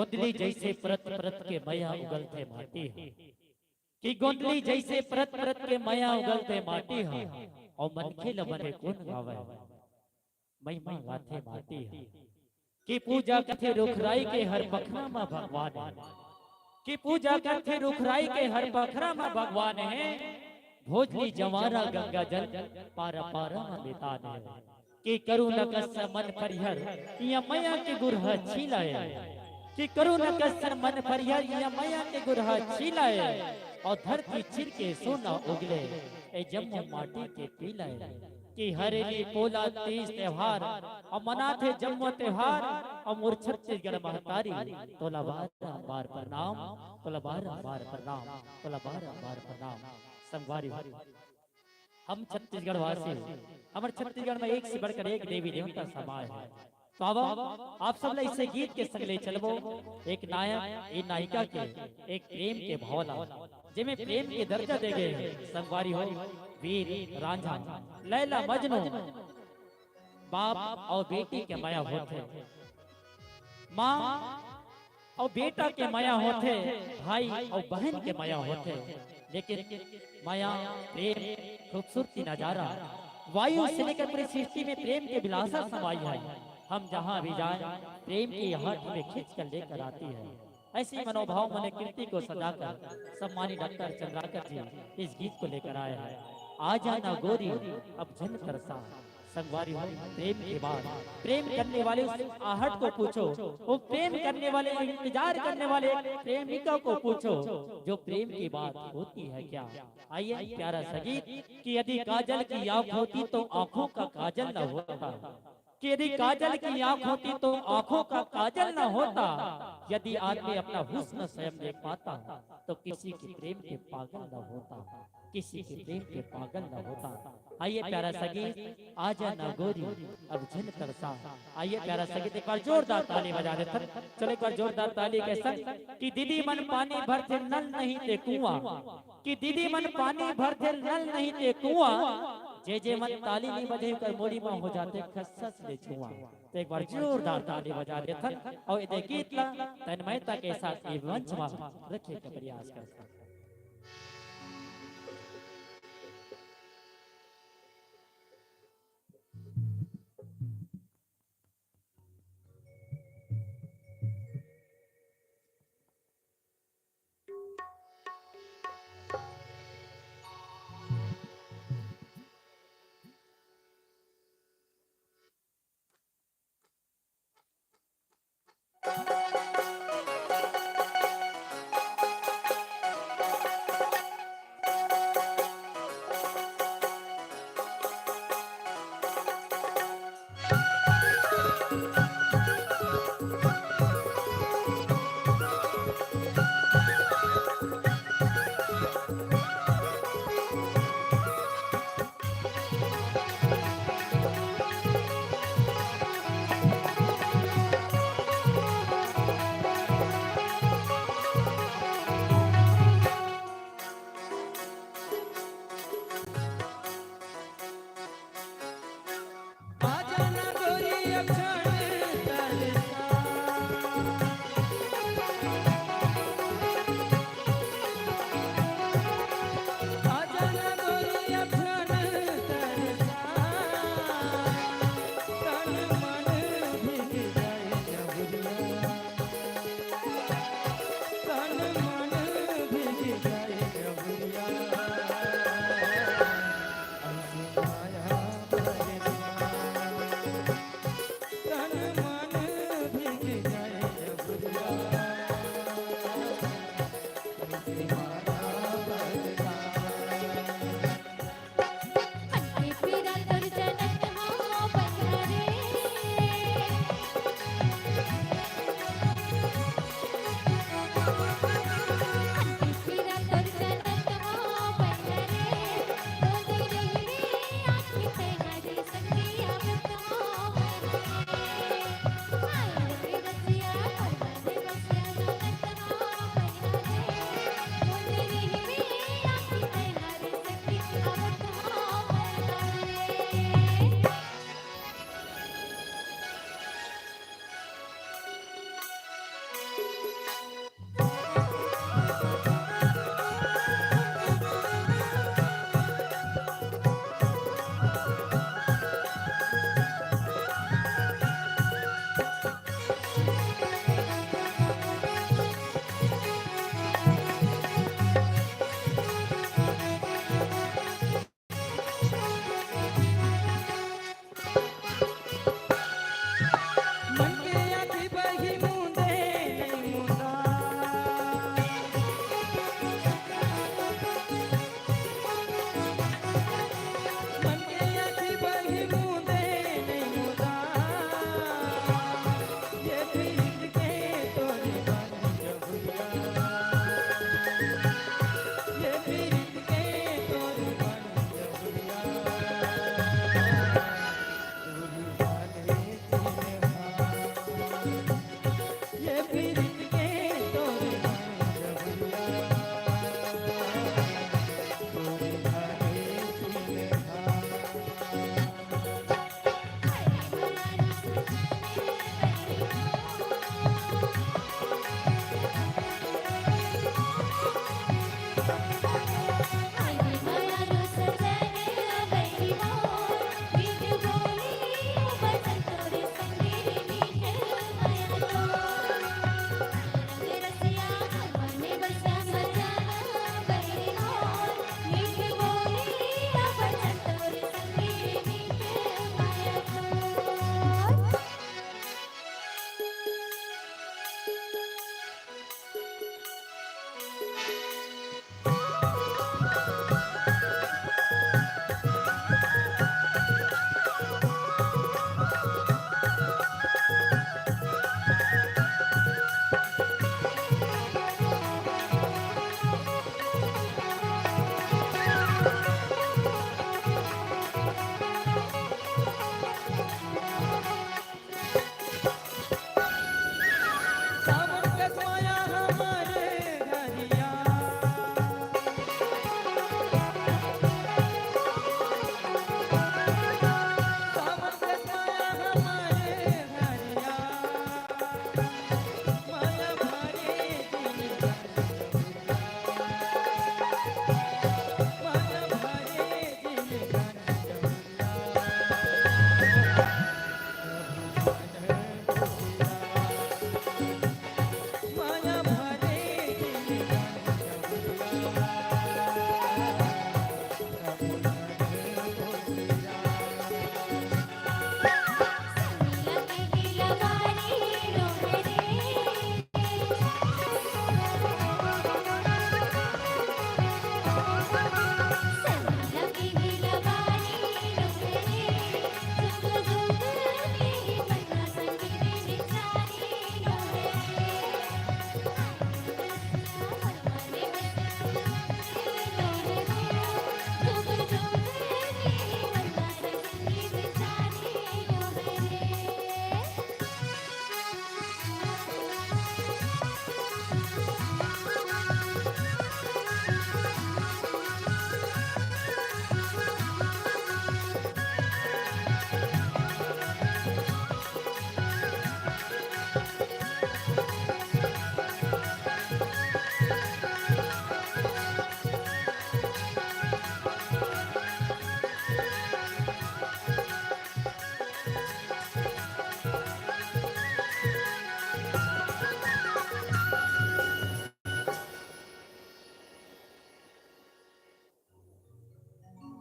गोंदली जइसे परत परत के मया उगलथे माटी ह, कि गोंदली जइसे परत परत के मया उगलथे माटी ह, अउ मनखे ल बने कोन गावय। महिमा गाथे माटी ह, कि पूजा करथे रुखराई के हर पखरा म भगवान हे, कि पूजा करथे रुखराई के हर पखरा म भगवान हे। भोजली जवारा गंगा जल पारा पारा म मितान हे। कि करुणा कस मन परिहर, इया मया के गुरहा छीलाए। कि करुणा कस मन परिहर, इया मया के गुरहा छीलाए। अउ धरती चिर के सोना उगले, ए जम्मो माटी के पीलाए। कि हरेली पोला तीज त्योहार, अउ मनाथे जम्मो त्योहार, अउ मोर छत्तीसगढ़ महतारी, तोला बारंबार प्रणाम, तोला बारंबार प्रणाम, तोला बारंबार प्रणाम। संगवारी हो, हम छत्तीसगढ़ वासी, हमर छत्तीसगढ़ में एक से बढ़कर एक देवी देवता समाए हे। तो आवा, आप सब ला इसे गीत के संग ले चलबो, एक नायक, एक नायिका के, एक प्रेम के भाव ला, जेमे प्रेम के दर्जा दे गए हे। संगवारी हो, वीर, रांझा, लैला, मजनू, बाप अउ बेटी के मया होथे, माँ अउ बेटा के मया होथे, भाई अउ बहन के मया होथे, लेकिन मया, प्रेम, खूबसूरती, नजारा, वायु से लेकर पूरी सृष्टि में प्रेम के विलासा समाई है। हम जहाँ भी जाएं, प्रेम की आहट हमें खींच कर लेकर आती है। ऐसी मनोभाव मने कृति को सजाकर सम्मानित डॉक्टर चंद्राकर जी इस गीत को लेकर आए हैं। आजा ना गोरी, अब झन तरसा। संगवारी हो, प्रेम के बाद प्रेम करने वाले उस आहट को पूछो, वो प्रेम करने वाले, इंतजार करने वाले प्रेमिका को पूछो, जो प्रेम की बात होती है क्या। आइए, प्यारा सा गीत कि यदि काजल की आंख होती तो आंखों का काजल न होता, कि यदि काजल की आंख होती तो आंखों का काजल न होता, यदि आदमी अपना हुस्न स्वयं देख पाता तो किसी के प्रेम के पागल न होता, किसी के प्रेम के पागल न होता। आइए प्यारा सा गीत, आजा ना गोरी, अब झन तरसा। आइए प्यारा सा गीत, एक बार जोरदार ताली बजा देथन। चलो एक बार जोरदार ताली के संग कि दीदी मन पानी भरथे नल नहीं ते कुआं, कि दीदी मन पानी भरथे नल नहीं ते कुआं, जे जे मन ताली नहीं बजे कर मुड़ी मा हो जाथे खसखस ले छुआं। तो एक बार जोरदार ताली बजा देथन अउ ए दे गीत ला तन्मयता के साथ ये मंच मा रखे के प्रयास करथन।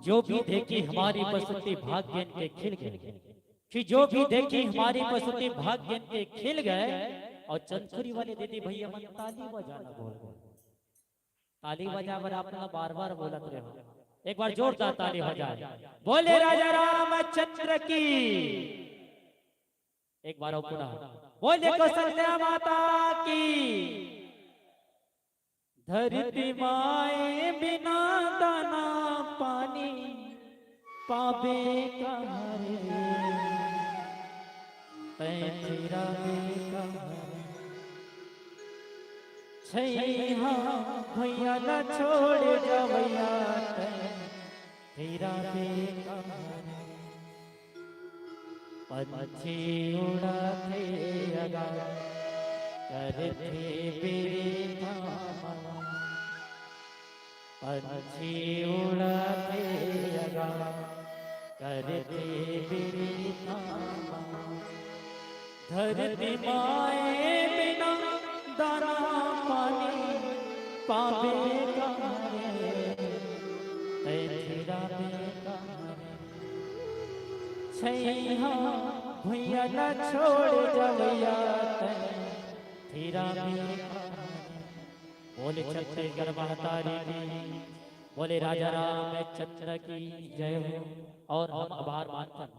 जो भी देखी हमारी प्रस्तुति भाग्यन के खिल गए, कि जो भी देखी हमारी प्रस्तुति भाग्यन के खिल गए। और चंदखुरी वाले दीदी भैया मन ताली बजाना बोल दे। ताली बजा बर आप लोग बार बार बोलत रहे हो, एक बार जोरदार ताली हो जाए। बोले राजा रामचंद्र की, एक बार और पुनः बोले कौशल्या माता की। धरती माए बिना दाना पानी पाबे कहाँ रे, तैं थिराबे कहाँ रे। छैहा भुइयां ला छोड़ जवइया, तैं थिराबे कहाँ रे। पंछी उड़ाथे अगा करथे बिरिथा म। पंछी उड़ाथे अगा करथे बिरिथा म। धरती माए बिना दाना पानी पाबे कहाँ रे, तैं थिराबे कहाँ रे। छैहा भुइयां ला छोड़ जवइया, तैं थिराबे कहाँ रे। बोले छत्तीसगढ़ महतारी की, बोले राजा रामचंद्र की जय हो। और हम आभार मानथन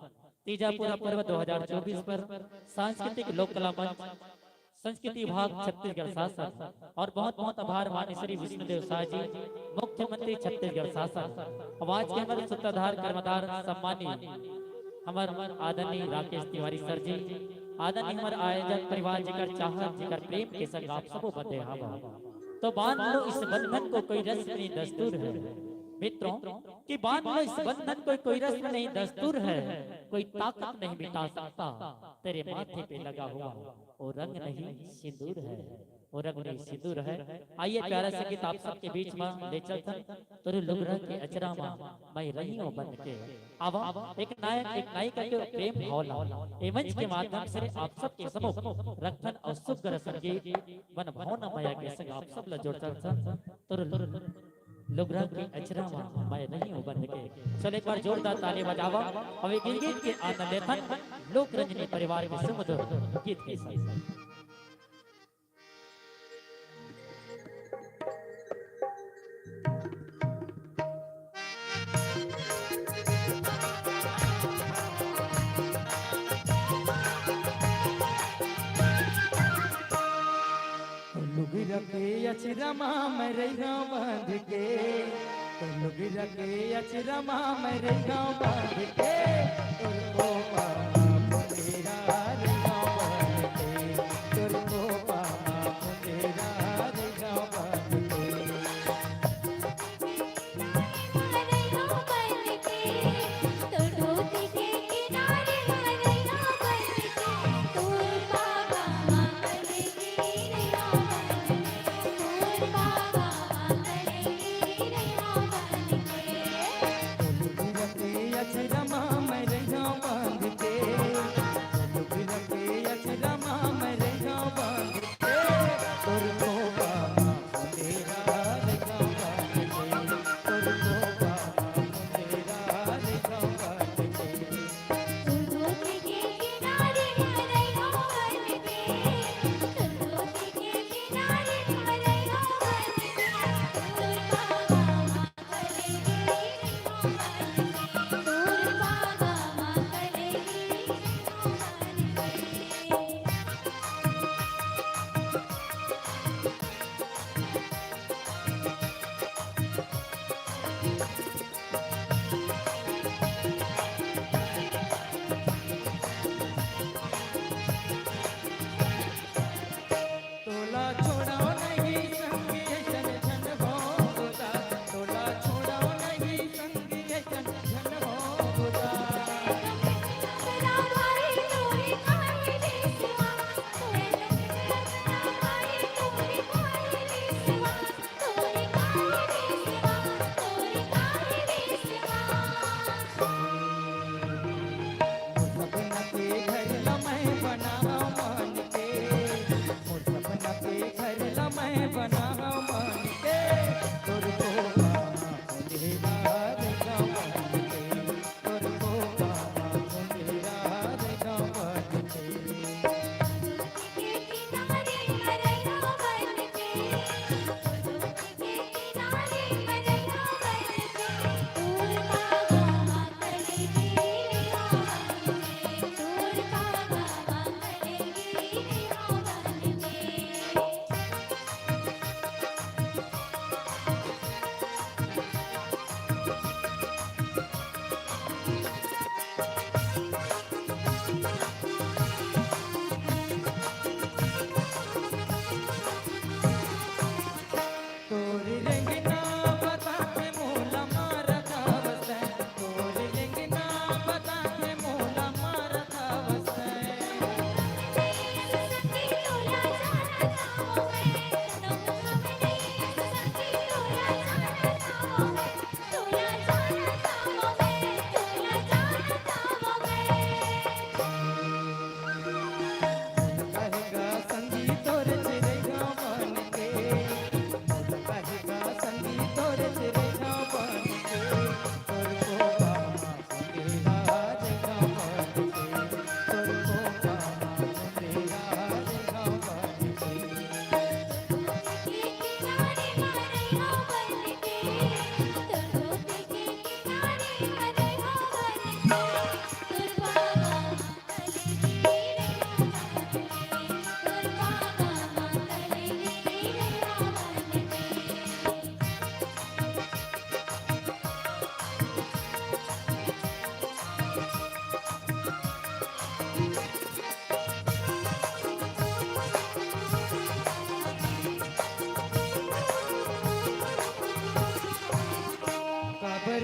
तीजा पूरा पर्व दो हज़ार चौबीस पर सांस्कृतिक लोक कला मंच, संस्कृति विभाग छत्तीसगढ़ शासन और बहुत बहुत आभार माननीय श्री विष्णुदेव शाह जी, मुख्यमंत्री छत्तीसगढ़ शासन। अब आज के हमर सूत्रधार कर्मधार सम्मानी हमर आदरणीय राकेश तिवारी सर जी, आदरणीय हमर आयोजक परिवार, जेकर चाहत, जेकर प्रेम के संग आप सबो बंधे हावव। तो बांध लो इस बंधन को, कोई रस्म नहीं दस्तूर है। मित्रों, कि बांध लो इस बंधन को, कोई रस्म नहीं दस्तूर है, कोई ताकत नहीं मिटा सकता तेरे माथे पे लगा हुआ वो रंग नहीं सिंदूर है, वो रंग नहीं सिंदूर है। आइए प्यारा संगीत आप सबके बीच में ले चलथन, तोरे लुगरा के अचरा मा मैं रहियों बन के। आवा एक नायक एक नायिका के प्रेम भाव ला ए मंच के माध्यम से आप सबके समूह रखथन और सुग्घर संगीत मन भावना मया के संग आप सब ला जोड़ चलथन। तोरे लुगरा के अचरा मा मैं रहियों बन के। चल एक बार जोरदार ताली बजावा और एक गीत के आनंद लेथन लोक रंजनी परिवार के सुमधुर गीत के साथ। लुगरा के अचरा मा मैं रहियों बंध के, लुगरा के अचरा मा मैं रहियों बंध के, तोर कोपा मा फुंदेरा रहियों बंध के, तोर कोपा मा फुंदेरा रहियों बंध के।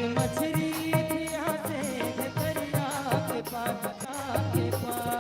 मछरी धिया से भेतरिया के पार, के पार।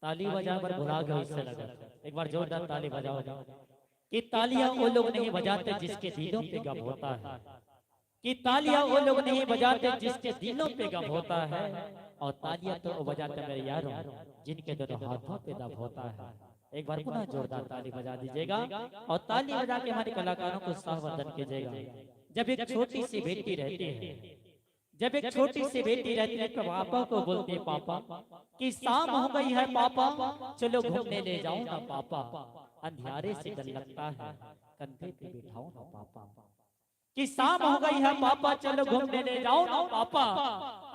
ताली बजाए बर भुला गए, इससे लगा। एक बार जोरदार ताली बजाओ कि तालियां वो लोग नहीं बजाते जिसके दिलों पे गम होता है, कि तालियां वो लोग नहीं बजाते जिसके दिलों पे गम होता है, और तालियां तो वो बजाते मेरे यारों जिनके दोनों हाथों पे दम होता है। एक बार पुनः जोरदार ताली बजा दीजिएगा और ताली बजा के हमारे कलाकारों को उत्साहवर्धन कीजिएगा। जब एक छोटी सी बेटी रहती है, जब एक छोटी सी बेटी रहती है तो पापा को बोलती है, पापा कि शाम हो गई है पापा, चलो घूमने ले जाओ ना पापा, अंधियारे से डर लगता है, कंधे पे बिठाओ ना पापा। कि शाम हो गई है पापा, चलो घूमने ले जाओ ना पापा,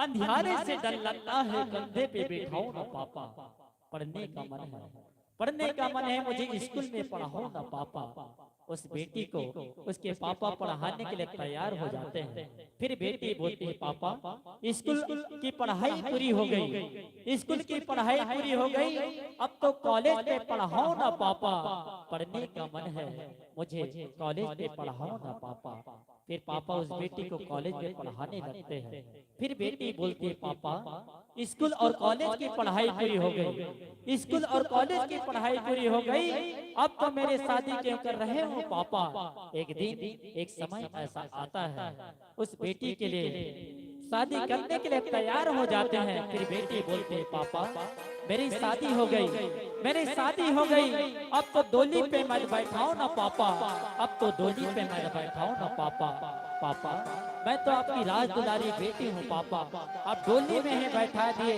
अंधियारे से डर लगता है, कंधे पे बिठाओ ना पापा। पढ़ने का मन है, पढ़ने का मन है मुझे, स्कूल में पढ़ाओ ना पापा। उस बेटी को उसके पापा पढ़ाने के लिए तैयार हो जाते हैं। फिर बेटी बोलती है, पापा, स्कूल की पढ़ाई पूरी हो गई, स्कूल की पढ़ाई पूरी हो गई, अब तो कॉलेज में पढ़ाओ ना पापा, पढ़ने का मन है मुझे, कॉलेज में पढ़ाओ ना पापा। फिर पापा उस बेटी को कॉलेज में पढ़ाने लगते हैं। फिर बेटी बोलती है, पापा, स्कूल और कॉलेज की पढ़ाई पूरी हो गई, स्कूल और कॉलेज की पढ़ाई पूरी हो गई, अब तो मेरे शादी क्यों कर रहे हो पापा? एक दिन, एक समय ऐसा आता है, उस बेटी के लिए शादी करने के लिए तैयार हो जाते हैं। फिर बेटी बोलती है, पापा, मेरी शादी हो गई, मेरी शादी हो गई, अब तो डोली पे मत बैठाओ ना पापा, अब तो डोली पे मत बैठाओ ना पापा। पापा, मैं तो आपकी राज दुलारी बेटी हूँ पापा, आप डोली में ही बैठा दिए,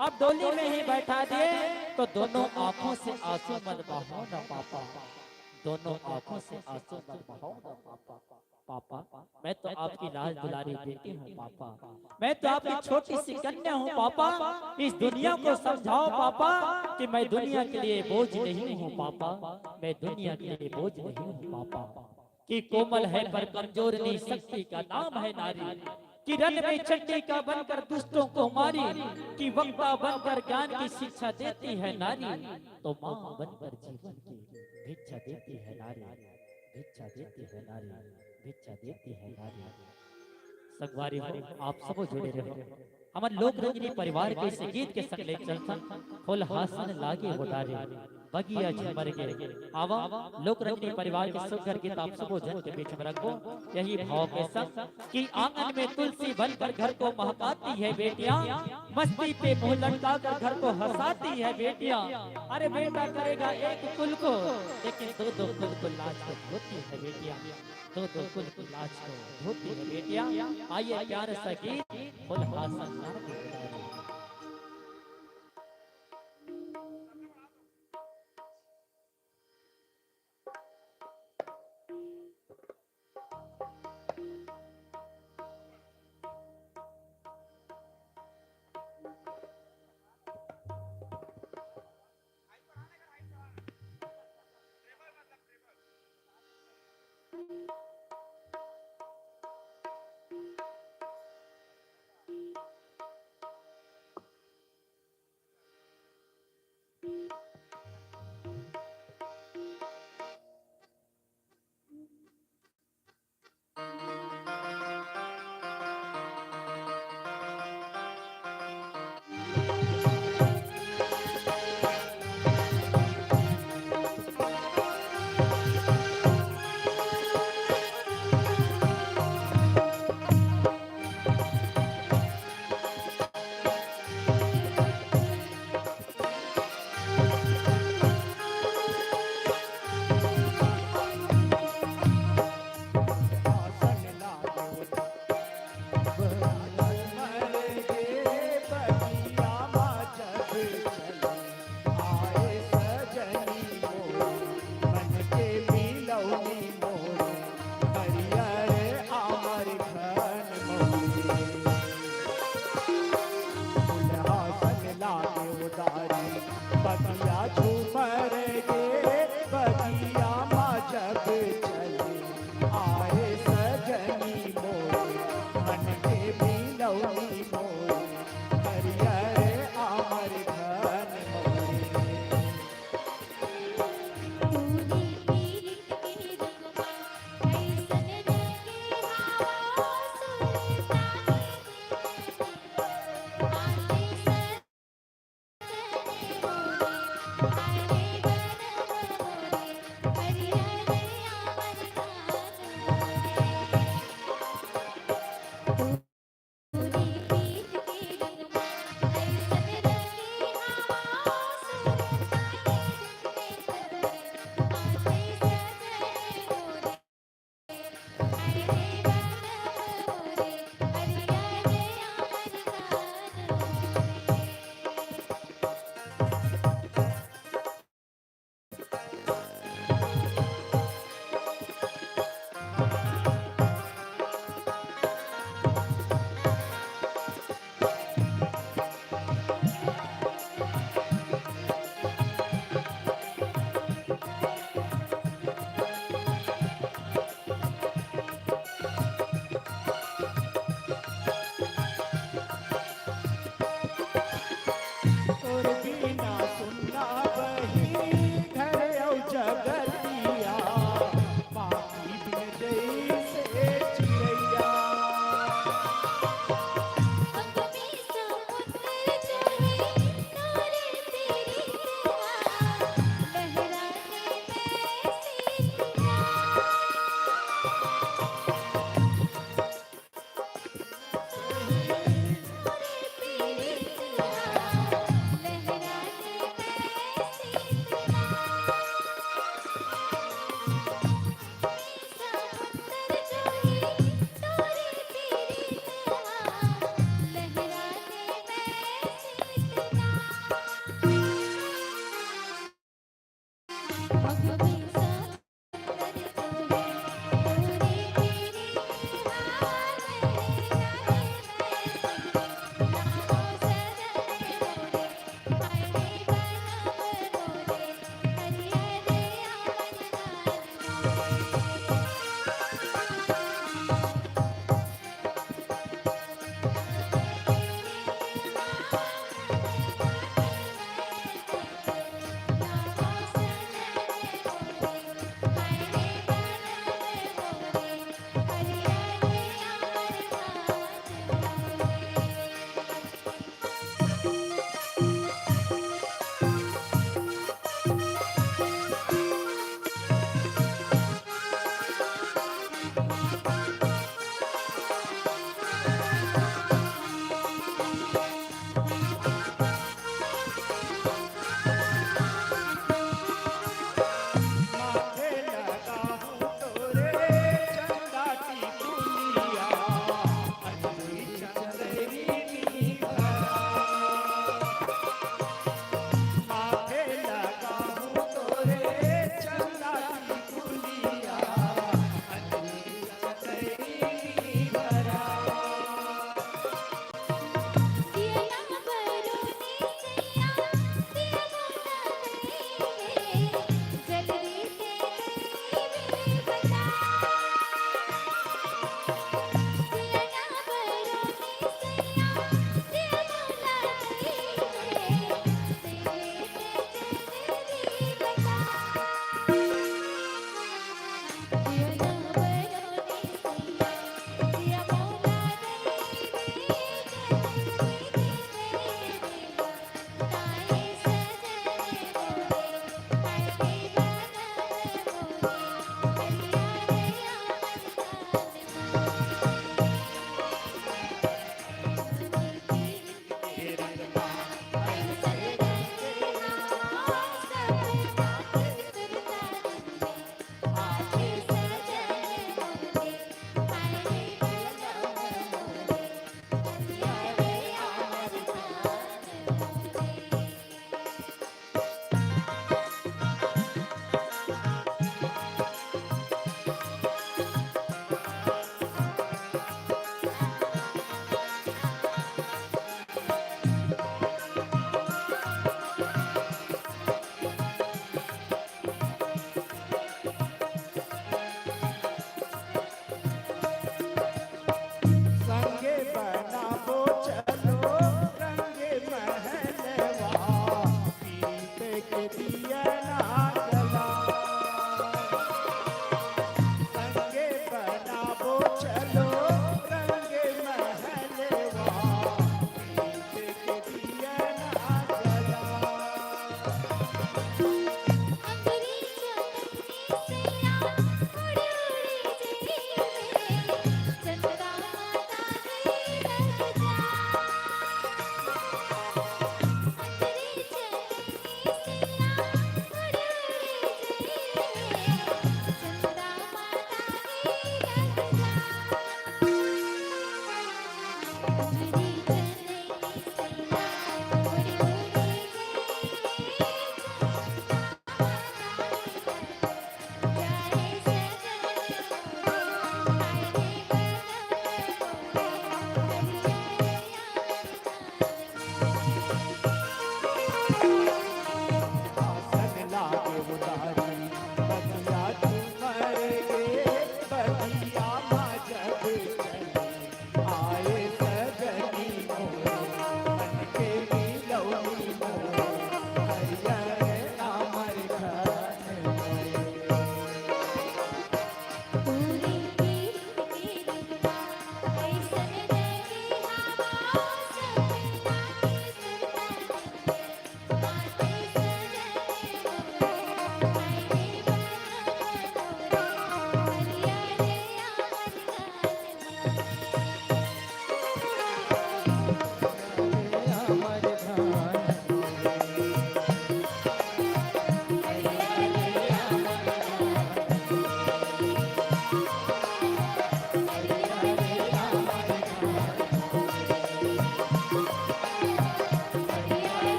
आप डोली में ही बैठा दिए, तो दोनों आंखों से आंसू मत बहाओ ना पापा, दोनों आंखों से आंसू मत बहाओ ना पापा। पापा, मैं तो आपकी लाल दुलारी बेटी हूँ पापा, मैं तो आपकी छोटी सी कन्या हूँ पापा। इस दुनिया को समझाओ पापा कि मैं दुनिया के लिए बोझ नहीं हूँ पापा, मैं दुनिया के लिए बोझ नहीं हूँ पापा। कि कोमल है पर कमजोर नहीं, शक्ति का नाम है नारी। कि रण में चंडिका बनकर दुष्टों को मारी, कि वक्ता बनकर ज्ञान की शिक्षा देती है नारी, तो माँ बनकर जीवन की भिक्षा देती है नारी, भिक्षा देती है नारी, भिक्षा देती है नारी। संगवारी हो, आप सबो जुड़े रहो। हमर लोक रंजनी परिवार के इस गीत के संग ले चलथन, फूल हासन लागे वो डारे, बगिया झमर गे। आवा, लोक रंजनी परिवार के सुघर गीत आप सबो जन के बीच में रखबो, यही भाव के संग कि आंगन में तुलसी बनकर घर को महकाती है बेटियां, मस्ती पे मुंह लटका कर घर को हंसाती है बेटियां। अरे बेटा करेगा एक कुल को, लेकिन दो दो कुल को लाज को धोती है बेटियां, दो दो कुल को लाज को धोती है बेटियां। आइए प्यार सा गीत फूल हासन लागे।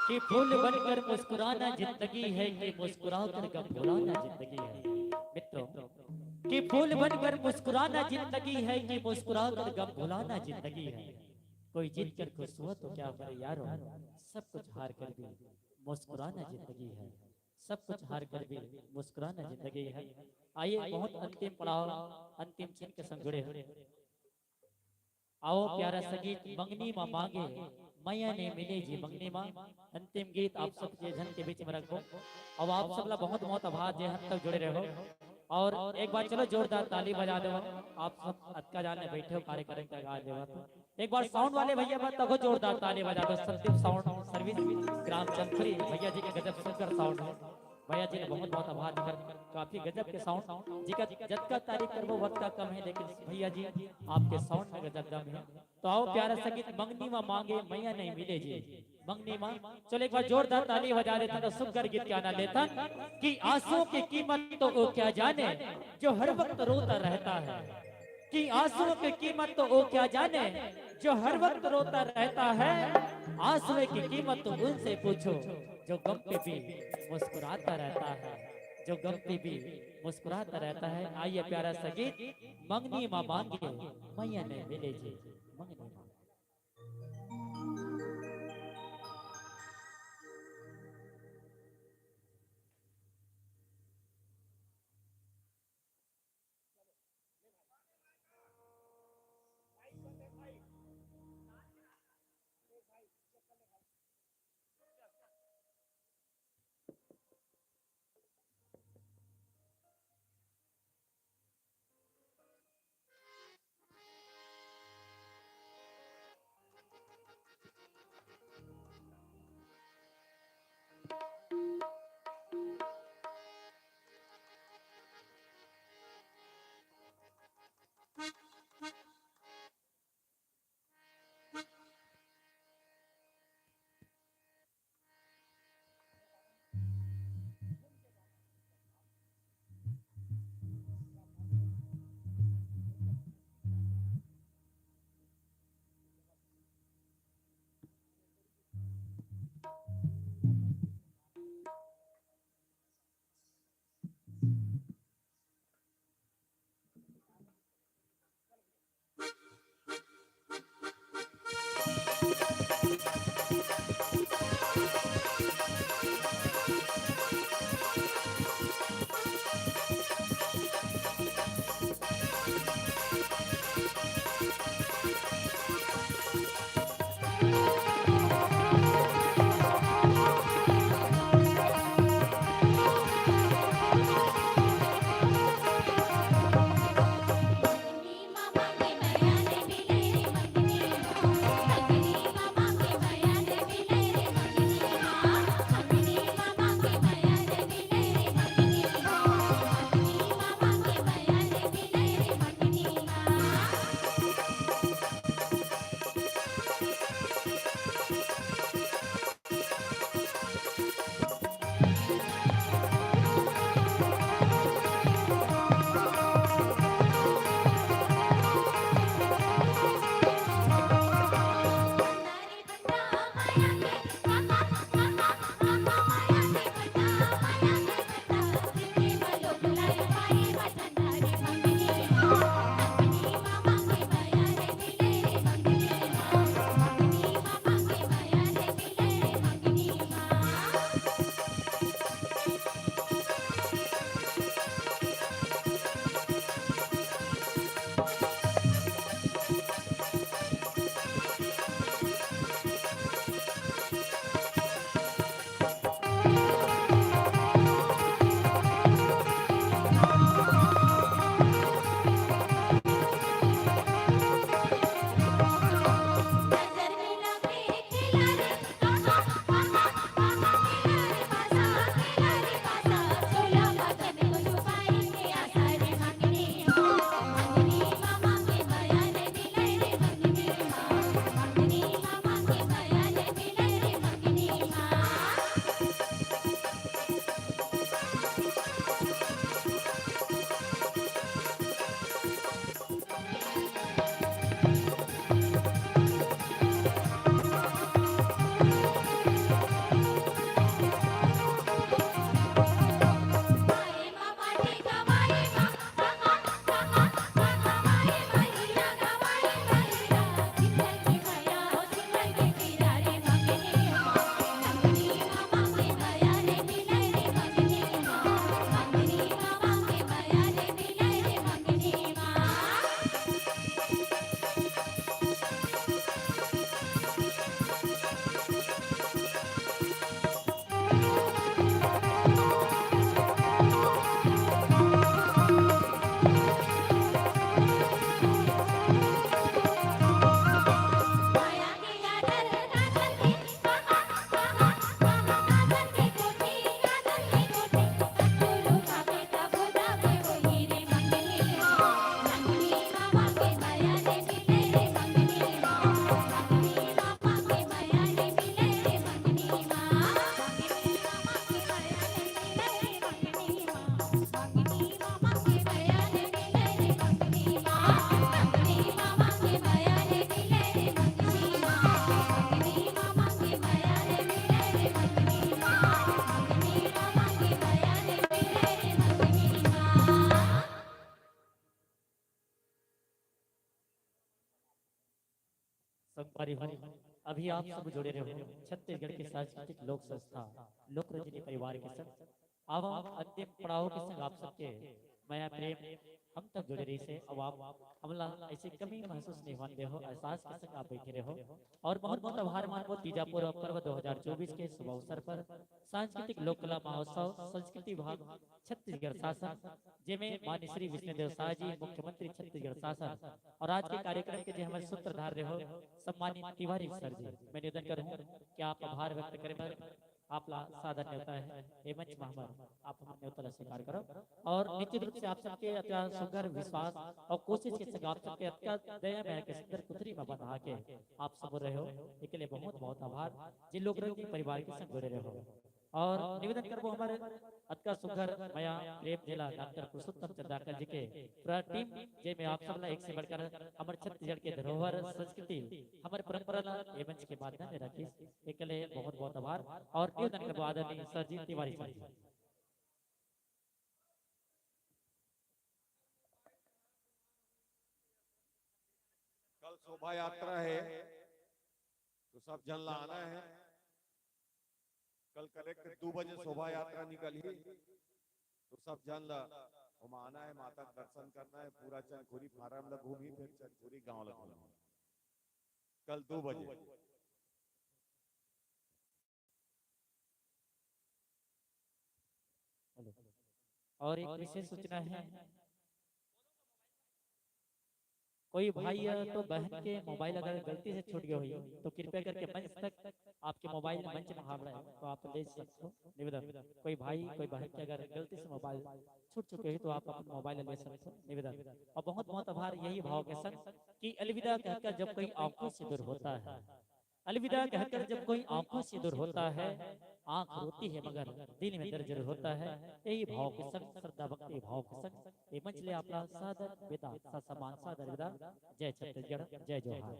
कि फूल बनकर मुस्कुराना जिंदगी है, कि मुस्कुरा कर गम भुलाना जिंदगी है। मित्रों, कि फूल बनकर मुस्कुराना जिंदगी है, कि मुस्कुरा कर गम भुलाना जिंदगी है। कोई जीत कर खुश हुआ तो क्या, मेरे यारों, सब कुछ हार कर भी मुस्कुराना जिंदगी है। सब कुछ हार कर भी मुस्कुराना जिंदगी है। आइए, बहुत अंतिम पड़ाव, अंतिम क्षण के संग जुड़े हैं। आओ प्यारा संगीत, मंगनी मा मांगे, मया नहीं मिले जी मंगनी मा। अंतिम गीत आप सब के झन के बीच में रखबो। अब आप सब ला बहुत बहुत आभार जे हन तक जुड़े रहो। और एक बार चलो जोरदार ताली बजा दो। आप सब अतका जाने बैठे हो कार्यक्रम का गा देवा तो एक बार साउंड वाले भैया बस तको जोरदार ताली बजा दो। संदीप साउंड सर्विस ग्राम चंदपुरी भैया जी के गजब सुंदर साउंड है। भैया जी ने बहुत बहुत आभार कर काफी गजब के साउंड जी का जतका तारीफ करबो वतका कम है, लेकिन भैया जी आपके साउंड में गजब दम है। तो आओ प्यारा संगीत मंगनी मा मांगे मया नहीं मिले जी। मंगनी मा चलो एक बार जोरदार ताली बजा देथन तो सुंदर गीत के आनंद लेथन कि आंसुओं की कीमत तो वो क्या जाने जो हर वक्त रोता रहता है। कि आंसुओं की कीमत तो वो क्या जाने जो हर वक्त रोता रहता है। आंसुओं की कीमत तो उनसे पूछो जो गम पे भी मुस्कुराता रहता है, जो गम पे भी मुस्कुराता रहता है। आइए प्यारा संगीत मंगनी मा मांगे मया नहीं मिले जी मंगनी मा। परिवार। अभी आप सब जुड़े रहो छत्तीसगढ़ के सांस्कृतिक लोक संस्था लोक रंजनी परिवार के संग। अब हम अंतिम पड़ाव के संग आप सबके मया प्रेम हम तक जुड़े रही से। अब आप हमला ऐसे कमी महसूस नहीं होने दे हो, एहसास के संग आप बैठे रहो। और बहुत बहुत आभार मानबो तीजा पर्व दो हज़ार चौबीस के शुभ अवसर पर सांस्कृतिक लोक कला महोत्सव संस्कृति विभाग छत्तीसगढ़ शासन, जेमे माननीय श्री विष्णुदेव साय जी, मुख्यमंत्री छत्तीसगढ़ शासन, और आज के कार्यक्रम के जे हमारे सूत्रधार रहे हो सम्मानित तिवारी सर जी, मैं निवेदन करूँ कि आप आभार व्यक्त करे बर आप ला सादर न्योता है, ए मंच में हमर आप हमर न्योता ला स्वीकार करो। और निश्चित रूप से आप सबके अतका सुंदर विश्वास और कोशिश के संग आप सबके अतका दया मया के सुंदर कुथरी में बंधा के आप सब रहे हो, एके लिए बहुत बहुत आभार। जे लोक रंजनी परिवार के संग जुड़े रहे हो। और निवेदन करबो हमारे अतका सुंदर मया प्रेम जेला डॉक्टर पुरुषोत्तम चंद्राकर जी के पूरा टीम, जे में आप सब ला एक से बढ़कर हमर छत्तीसगढ़ के धरोहर, संस्कृति, हमर परंपरा ला ए मंच के माध्यम में रखिस, एके लिए बहुत बहुत आभार। और निवेदन करबो आदरणीय सर जी, तिवारी सर जी। कल शोभा यात्रा है, तो सब झन ला आना है। कल करेक्ट दू बजे शोभा यात्रा निकलही, तो सब झन ला ओमा आना है, माता के दर्शन करना है, पूरा चंदखुरी फारम ला घूमही, फिर चंदखुरी गांव ला घूमही। कल दू बजे। हेलो। और एक विशेष सूचना है, कोई भाई या तो बहन के मोबाइल अगर गलती से छूट गया हो, तो कृपया करके मंच तक आपके मोबाइल मंच में हावड़ा है, तो आप ले सकते हो। निवेदन, कोई भाई, कोई बहन के अगर गलती से मोबाइल छूट चुके हो, तो आप अपना मोबाइल ले सकते हो। निवेदन। और बहुत बहुत आभार यही भाव के संग कि अलविदा कहकर जब कोई आंखों से दूर होता है, अलविदा कहकर जब कोई आंखों से दूर होता है, आंख रोती है मगर दिल में दर्द जरूर होता है। यही भाव के संग, श्रद्धा भक्ति भाव के संग ये मंच ले आपला सादर विदा, ससम्मान सादर विदा। जय छत्तीसगढ़, जय जोहार।